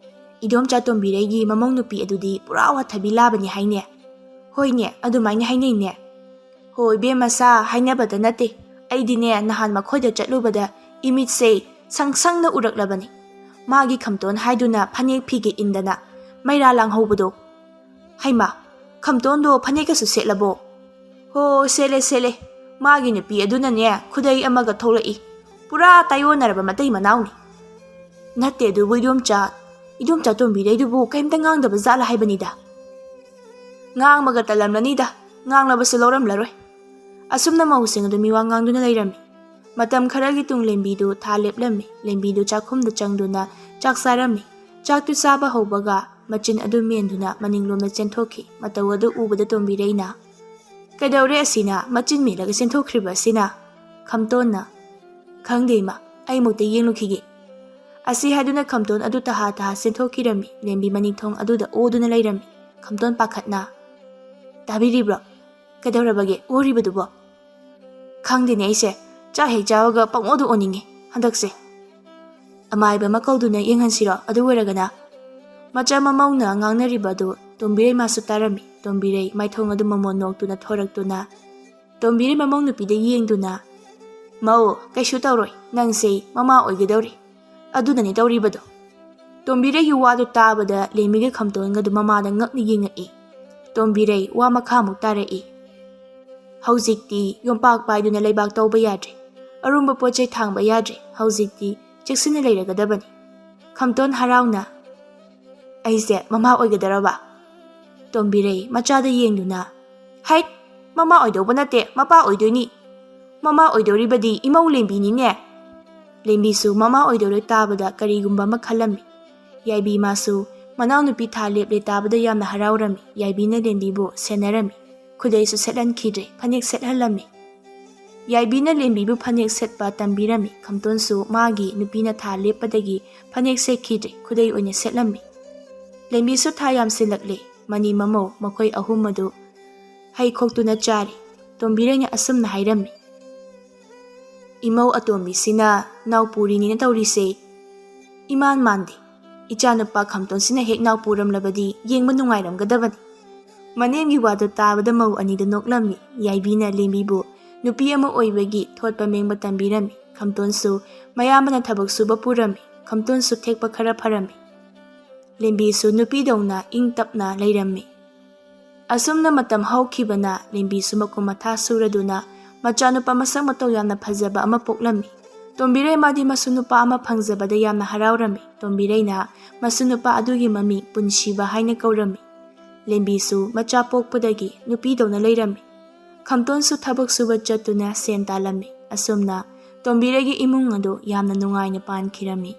"ꯏꯗꯣꯝꯆꯥ ꯇꯣꯝꯕꯤꯔꯩꯒꯤ ꯃꯃꯧ ꯅꯨꯄꯤ ꯑꯗꯨꯗꯤ ꯄꯨꯔꯥ ꯋꯥꯊꯕꯤ ꯂꯥꯕꯅꯤ ꯍꯥꯏꯅꯦ"꯫ "ꯍꯣꯏꯅꯦ, ꯑꯗꯨꯃꯥꯏꯅ ꯍꯥꯏꯅꯩꯅꯦ"꯫ "ꯍꯣ ꯏꯕꯦꯝꯃ ꯁꯥ, ꯍꯥꯏꯅꯕꯗ ꯅꯠꯇꯦ, ꯑꯩꯗꯤꯅꯦ ꯅꯍꯥꯟ ꯃꯈꯣꯏꯗ ꯆꯠꯂꯨꯕꯗ ꯏꯃꯤꯠꯁꯦ ꯁꯪ ꯁꯪꯅ ꯎꯔꯛꯂꯕꯅꯤ꯫ ꯃꯥꯒꯤ ꯈꯝꯇꯣꯟ ꯍꯥꯏꯗꯨꯅ ꯐꯅꯦꯛ ꯐꯤꯒ ꯏꯟꯗꯅ ꯃꯩꯔꯥ ꯂꯥꯡꯍꯧꯕꯗꯣ꯫ ꯍꯩꯃꯥ, ꯈꯝꯇꯣꯟꯗꯣ ꯐꯅꯦꯛꯀꯁꯨ ꯁꯦꯠꯂꯕꯣ?" "ꯍꯣ, ꯁꯦꯠꯂꯦ, ꯁꯦꯠꯂꯦ꯫ ꯃꯥꯒꯤ ꯅꯨꯄꯤ ꯑꯗꯨꯅꯅꯦ ꯈꯨꯗꯩ ꯑꯃꯒ ꯊꯣꯛꯂꯛꯏ꯫ ꯄꯨꯔꯥ ꯇꯥꯏꯌꯣꯟꯅꯔꯕ ꯃꯇꯩ ꯃꯅꯥꯎꯅꯤ"꯫ "ꯅꯠꯇꯦ ꯑꯗꯨꯕꯨ ꯏꯗꯣꯝꯆꯥ, ꯏꯗꯣꯝꯆꯥ ꯇꯣꯝꯕꯤꯔꯩꯗꯨꯕꯨ ꯀꯩꯝꯇ ꯉꯥꯡꯗꯕ ꯖꯥꯠꯂ ꯍꯥꯏꯕꯅꯤꯗ"꯫ "ꯉꯥꯡꯕꯒ ꯇꯜꯂꯝꯂꯅꯤꯗ, ꯉꯥꯡꯂꯕꯁꯨ ꯂꯧꯔꯝꯂꯔꯣꯏ"꯫ ꯑꯁꯨꯝꯅ ꯃꯧꯁꯤꯡ ꯑꯗꯨ ꯃꯤꯋꯥ ꯉꯥꯡꯗꯨꯅ ꯂꯩꯔꯝꯃꯤ꯫ ꯃꯇꯝ ꯈꯔꯒꯤ ꯇꯨꯡ ꯂꯦꯝꯕꯤꯗꯨ ꯊꯥ ꯂꯦꯞꯂꯝꯃꯤ꯫ ꯂꯦꯝꯕꯤꯗꯨ ꯆꯥꯛꯈꯨꯝꯗ ꯆꯪꯗꯨꯅ ꯆꯥꯛ ꯆꯥꯔꯝꯃꯤ꯫ ꯆꯥꯛꯇꯨ ꯆꯥꯕ ꯍꯧꯕꯒ ꯃꯆꯤꯟ ꯑꯗꯨ ꯃꯦꯟꯗꯨꯅ ꯃꯅꯤꯡꯂꯣꯝꯗ ꯆꯦꯟꯊꯣꯛꯈꯤ꯫ ꯃꯇꯧ ꯑꯗꯨ ꯎꯕꯗ ꯇꯣꯝꯕꯤꯔꯩꯅ, "ꯀꯩꯗꯧꯔꯦ ꯑꯁꯤꯅ? ꯃꯆꯤꯟ ꯃꯦꯜꯂꯒ ꯆꯦꯟꯊꯣꯛꯈ꯭ꯔꯤꯕ ꯑꯁꯤꯅ?" ꯈꯝꯇꯣꯟꯅ, "ꯈꯪꯗꯦ ꯏꯃꯥ, ꯑꯩ ꯑꯃꯨꯛꯇ ꯌꯦꯡꯂꯨꯈꯤꯒꯦ"꯫ ꯑꯁꯤ ꯍꯥꯏꯗꯨꯅ ꯈꯝꯇꯣꯟ ꯑꯗꯨ ꯇꯍꯥ ꯇꯍꯥ ꯆꯦꯟꯊꯣꯛꯈꯤꯔꯝꯃꯤ꯫ ꯂꯦꯝꯕꯤ ꯃꯅꯤꯡꯊꯣꯡ ꯑꯗꯨꯗ ꯑꯣꯗꯨꯅ ꯂꯩꯔꯝꯃꯤ꯫ ꯈꯝꯇꯣꯟ ꯄꯥꯈꯠꯅ, "ꯇꯥꯕꯤꯔꯤꯕ꯭ꯔꯣ? ꯀꯩꯗꯧꯔꯕꯒꯦ ꯑꯣꯔꯤꯕꯗꯨꯕꯣ?" "ꯈꯪꯗꯦꯅꯦ ꯑꯩꯁꯦ, ꯆꯥꯛ ꯍꯦꯛ ꯆꯥꯕꯒ ꯄꯪꯑꯣꯗ ꯑꯣꯅꯤꯡꯉꯤ ꯍꯟꯗꯛꯁꯦ꯫ ꯑꯃꯥꯏꯕ ꯑꯃ ꯀꯧꯗꯨꯅ ꯌꯦꯡꯍꯟꯁꯤꯔꯣ? ꯑꯗꯨ ꯑꯣꯏꯔꯒꯅ?" ꯃꯆꯥ ꯃꯃꯧꯅ ꯉꯥꯡꯅꯔꯤꯕ ꯑꯗꯨ ꯇꯣꯝꯕꯤꯔꯩ ꯃꯥꯁꯨ ꯇꯥꯔꯝꯃꯤ꯫ ꯇꯣꯝꯕꯤꯔꯩ ꯃꯥꯏꯊꯣꯡ ꯑꯗꯨ ꯃꯃꯣꯟ ꯅꯣꯛꯇꯨꯅ ꯊꯣꯔꯛꯇꯨꯅ, ꯇꯣꯝꯕꯤꯔꯩ ꯃꯃꯧ ꯅꯨꯄꯤꯗ ꯌꯦꯡꯗꯨꯅ, "ꯃꯧ, ꯀꯩꯁꯨ ꯇꯧꯔꯣꯏ, ꯅꯪꯁꯦ ꯃꯃꯥ ꯑꯣꯏꯒꯗꯧꯔꯤ, ꯑꯗꯨꯅꯅꯦ ꯇꯧꯔꯤꯕꯗꯣ"꯫ ꯇꯣꯝꯕꯤꯔꯩꯒꯤ ꯋꯥꯗꯨ ꯇꯥꯕꯗ ꯂꯦꯝꯕꯤꯒ ꯈꯝꯇꯣꯟꯒꯗꯨ ꯃꯃꯥꯗ ꯉꯛꯅ ꯌꯦꯡꯉꯛꯏ꯫ ꯇꯣꯝꯕꯤꯔꯩ ꯋꯥ ꯃꯈꯥꯃꯨꯛ ꯇꯥꯔꯛꯏ꯫ "ꯍꯧꯖꯤꯛꯇꯤ ꯌꯣꯝꯄꯥꯛ ꯄꯥꯏꯗꯨꯅ ꯂꯩꯕꯥꯛ ꯇꯧꯕ ꯌꯥꯗ꯭ꯔꯦ, ꯑꯔꯨꯝꯕ ꯄꯣꯠ ꯆꯩ ꯊꯥꯡꯕ ꯌꯥꯗ꯭ꯔꯦ, ꯍꯧꯖꯤꯛꯇꯤ ꯆꯦꯛꯁꯤꯟꯅ ꯂꯩꯔꯒꯗꯕꯅꯤ"꯫ ꯈꯝꯇꯣꯟ ꯍꯔꯥꯎꯅ, "ꯑꯩꯁꯦ ꯃꯃꯥ ꯑꯣꯏꯒꯗꯧꯔꯕ?" ꯇꯣꯝꯕꯤꯔꯩ ꯃꯆꯥꯗ ꯌꯦꯡꯗꯨꯅ, "ꯍꯩꯠ, ꯃꯃꯥ ꯑꯣꯏꯗꯧꯕ ꯅꯠꯇꯦ, ꯃꯄꯥ ꯑꯣꯏꯗꯣꯏꯅꯤ꯫ ꯃꯃꯥ ꯑꯣꯏꯗꯧꯔꯤꯕꯗꯤ ꯏꯃꯧ ꯂꯦꯝꯕꯤꯅꯤꯅꯦ"꯫ ꯂꯦꯝꯕꯤꯁꯨ ꯃꯃꯥ ꯑꯣꯏꯗꯧꯔꯦ ꯇꯥꯕꯗ ꯀꯔꯤꯒꯨꯝꯕ ꯑꯃ ꯈꯜꯂꯝꯃꯤ꯫ ꯌꯥꯏꯕꯤ ꯃꯥꯁꯨ ꯃꯅꯥꯎꯅꯨꯄꯤ ꯊꯥ ꯂꯦꯞꯂꯦ ꯇꯥꯕꯗ ꯌꯥꯝꯅ ꯍꯔꯥꯎꯔꯝꯃꯤ꯫ ꯌꯥꯏꯕꯤꯅ ꯂꯦꯝꯕꯤꯕꯨ ꯁꯦꯟꯅꯔꯝꯃꯤ꯫ ꯈꯨꯗꯩꯁꯨ ꯁꯦꯠꯍꯟꯈꯤꯗ꯭ꯔꯦ, ꯐꯅꯦꯛ ꯁꯦꯠꯍꯜꯂꯝꯃꯤ꯫ ꯌꯥꯏꯕꯤꯅ ꯂꯦꯝꯕꯤꯕꯨ ꯐꯅꯦꯛ ꯁꯦꯠꯄ ꯇꯝꯕꯤꯔꯝꯃꯤ꯫ ꯈꯝꯇꯣꯟꯁꯨ ꯃꯥꯒꯤ ꯅꯨꯄꯤꯅ ꯊꯥ ꯂꯦꯞꯄꯗꯒꯤ ꯐꯅꯦꯛ ꯁꯦꯠꯈꯤꯗ꯭ꯔꯦ, ꯈꯨꯗꯩ ꯑꯣꯏꯅ ꯁꯦꯠꯂꯝꯃꯤ꯫ ꯂꯦꯝꯕꯤꯁꯨ ꯊꯥ ꯌꯥꯝꯁꯤꯜꯂꯛꯂꯦ꯫ ꯃꯅꯤ ꯃꯃꯧ ꯃꯈꯣꯏ ꯑꯍꯨꯝ ꯑꯗꯨ ꯍꯩ ꯈꯣꯛꯇꯨꯅ ꯆꯥꯔꯤ꯫ ꯇꯣꯝꯕꯤꯔꯩꯅ ꯑꯁꯨꯝꯅ ꯍꯥꯏꯔꯝꯃꯤ, "ꯏꯃꯧ ꯑꯇꯣꯝꯕꯤꯁꯤꯅ ꯅꯥꯎꯄꯨꯔꯤꯅꯤꯅ ꯇꯧꯔꯤꯁꯦ ꯏꯃꯥꯟ ꯃꯥꯟꯗꯦ꯫ ꯏꯆꯥꯅꯨꯄꯥ ꯈꯝꯇꯣꯟꯁꯤꯅ ꯍꯦꯛ ꯅꯥꯎꯄꯨꯔꯝꯂꯕꯗꯤ ꯌꯦꯡꯕ ꯅꯨꯡꯉꯥꯏꯔꯝꯒꯗꯕꯅꯤ"꯫ ꯃꯅꯦꯝꯒꯤ ꯋꯥꯗꯨ ꯇꯥꯕꯗ ꯃꯧ ꯑꯅꯤꯗꯨ ꯅꯣꯛꯂꯝꯃꯤ꯫ ꯌꯥꯏꯕꯤꯅ ꯂꯦꯝꯕꯤꯕꯨ ꯅꯨꯄꯤ ꯑꯃ ꯑꯣꯏꯕꯒꯤ ꯊꯣꯠꯄ ꯃꯦꯡꯕ ꯇꯝꯕꯤꯔꯝꯃꯤ꯫ ꯈꯝꯇꯣꯟꯁꯨ ꯃꯌꯥꯝꯕꯅ ꯊꯕꯛ ꯁꯨꯕ ꯄꯨꯔꯝꯃꯤ꯫ ꯈꯝꯇꯣꯟꯁꯨ ꯊꯦꯛꯄ ꯈꯔ ꯐꯔꯝꯃꯤ꯫ ꯂꯦꯝꯕꯤꯁꯨ ꯅꯨꯄꯤꯗꯧꯅ ꯏꯪ ꯇꯞꯅ ꯂꯩꯔꯝꯃꯤ꯫ ꯑꯁꯨꯝꯅ ꯃꯇꯝ ꯍꯧꯈꯤꯕꯅ ꯂꯦꯝꯕꯤꯁꯨ ꯃꯀꯨꯝ ꯃꯊꯥ ꯁꯨꯔꯗꯨꯅ ꯃꯆꯥꯅꯨꯄꯥ ꯃꯁꯛ ꯃꯇꯧ ꯌꯥꯝꯅ ꯐꯖꯕ ꯑꯃ ꯄꯣꯛꯂꯝꯃꯤ꯫ ꯇꯣꯝꯕꯤꯔꯩ ꯃꯥꯗꯤ ꯃꯁꯨ ꯅꯨꯄꯥ ꯑꯃ ꯐꯪꯖꯕꯗ ꯌꯥꯝꯅ ꯍꯔꯥꯎꯔꯝꯃꯤ꯫ ꯇꯣꯝꯕꯤꯔꯩꯅ ꯃꯁꯨ ꯅꯨꯄꯥ ꯑꯗꯨꯒꯤ ꯃꯃꯤꯡ ꯄꯨꯟꯁꯤꯕ ꯍꯥꯏꯅ ꯀꯧꯔꯝꯃꯤ꯫ ꯂꯦꯝꯕꯤꯁꯨ ꯃꯆꯥ ꯄꯣꯛꯄꯗꯒꯤ ꯅꯨꯄꯤꯗꯧꯅ ꯂꯩꯔꯝꯃꯤ꯫ ꯈꯝꯇꯣꯟꯁꯨ ꯊꯕꯛ ꯁꯨꯕ ꯆꯠꯇꯨꯅ ꯁꯦꯟ ꯇꯥꯜꯂꯝꯃꯤ꯫ ꯑꯁꯨꯝꯅ ꯇꯣꯝꯕꯤꯔꯩꯒꯤ ꯏꯃꯨꯡ ꯑꯗꯨ ꯌꯥꯝꯅ ꯅꯨꯡꯉꯥꯏꯅ ꯄꯥꯟꯈꯤꯔꯝꯃꯤ꯫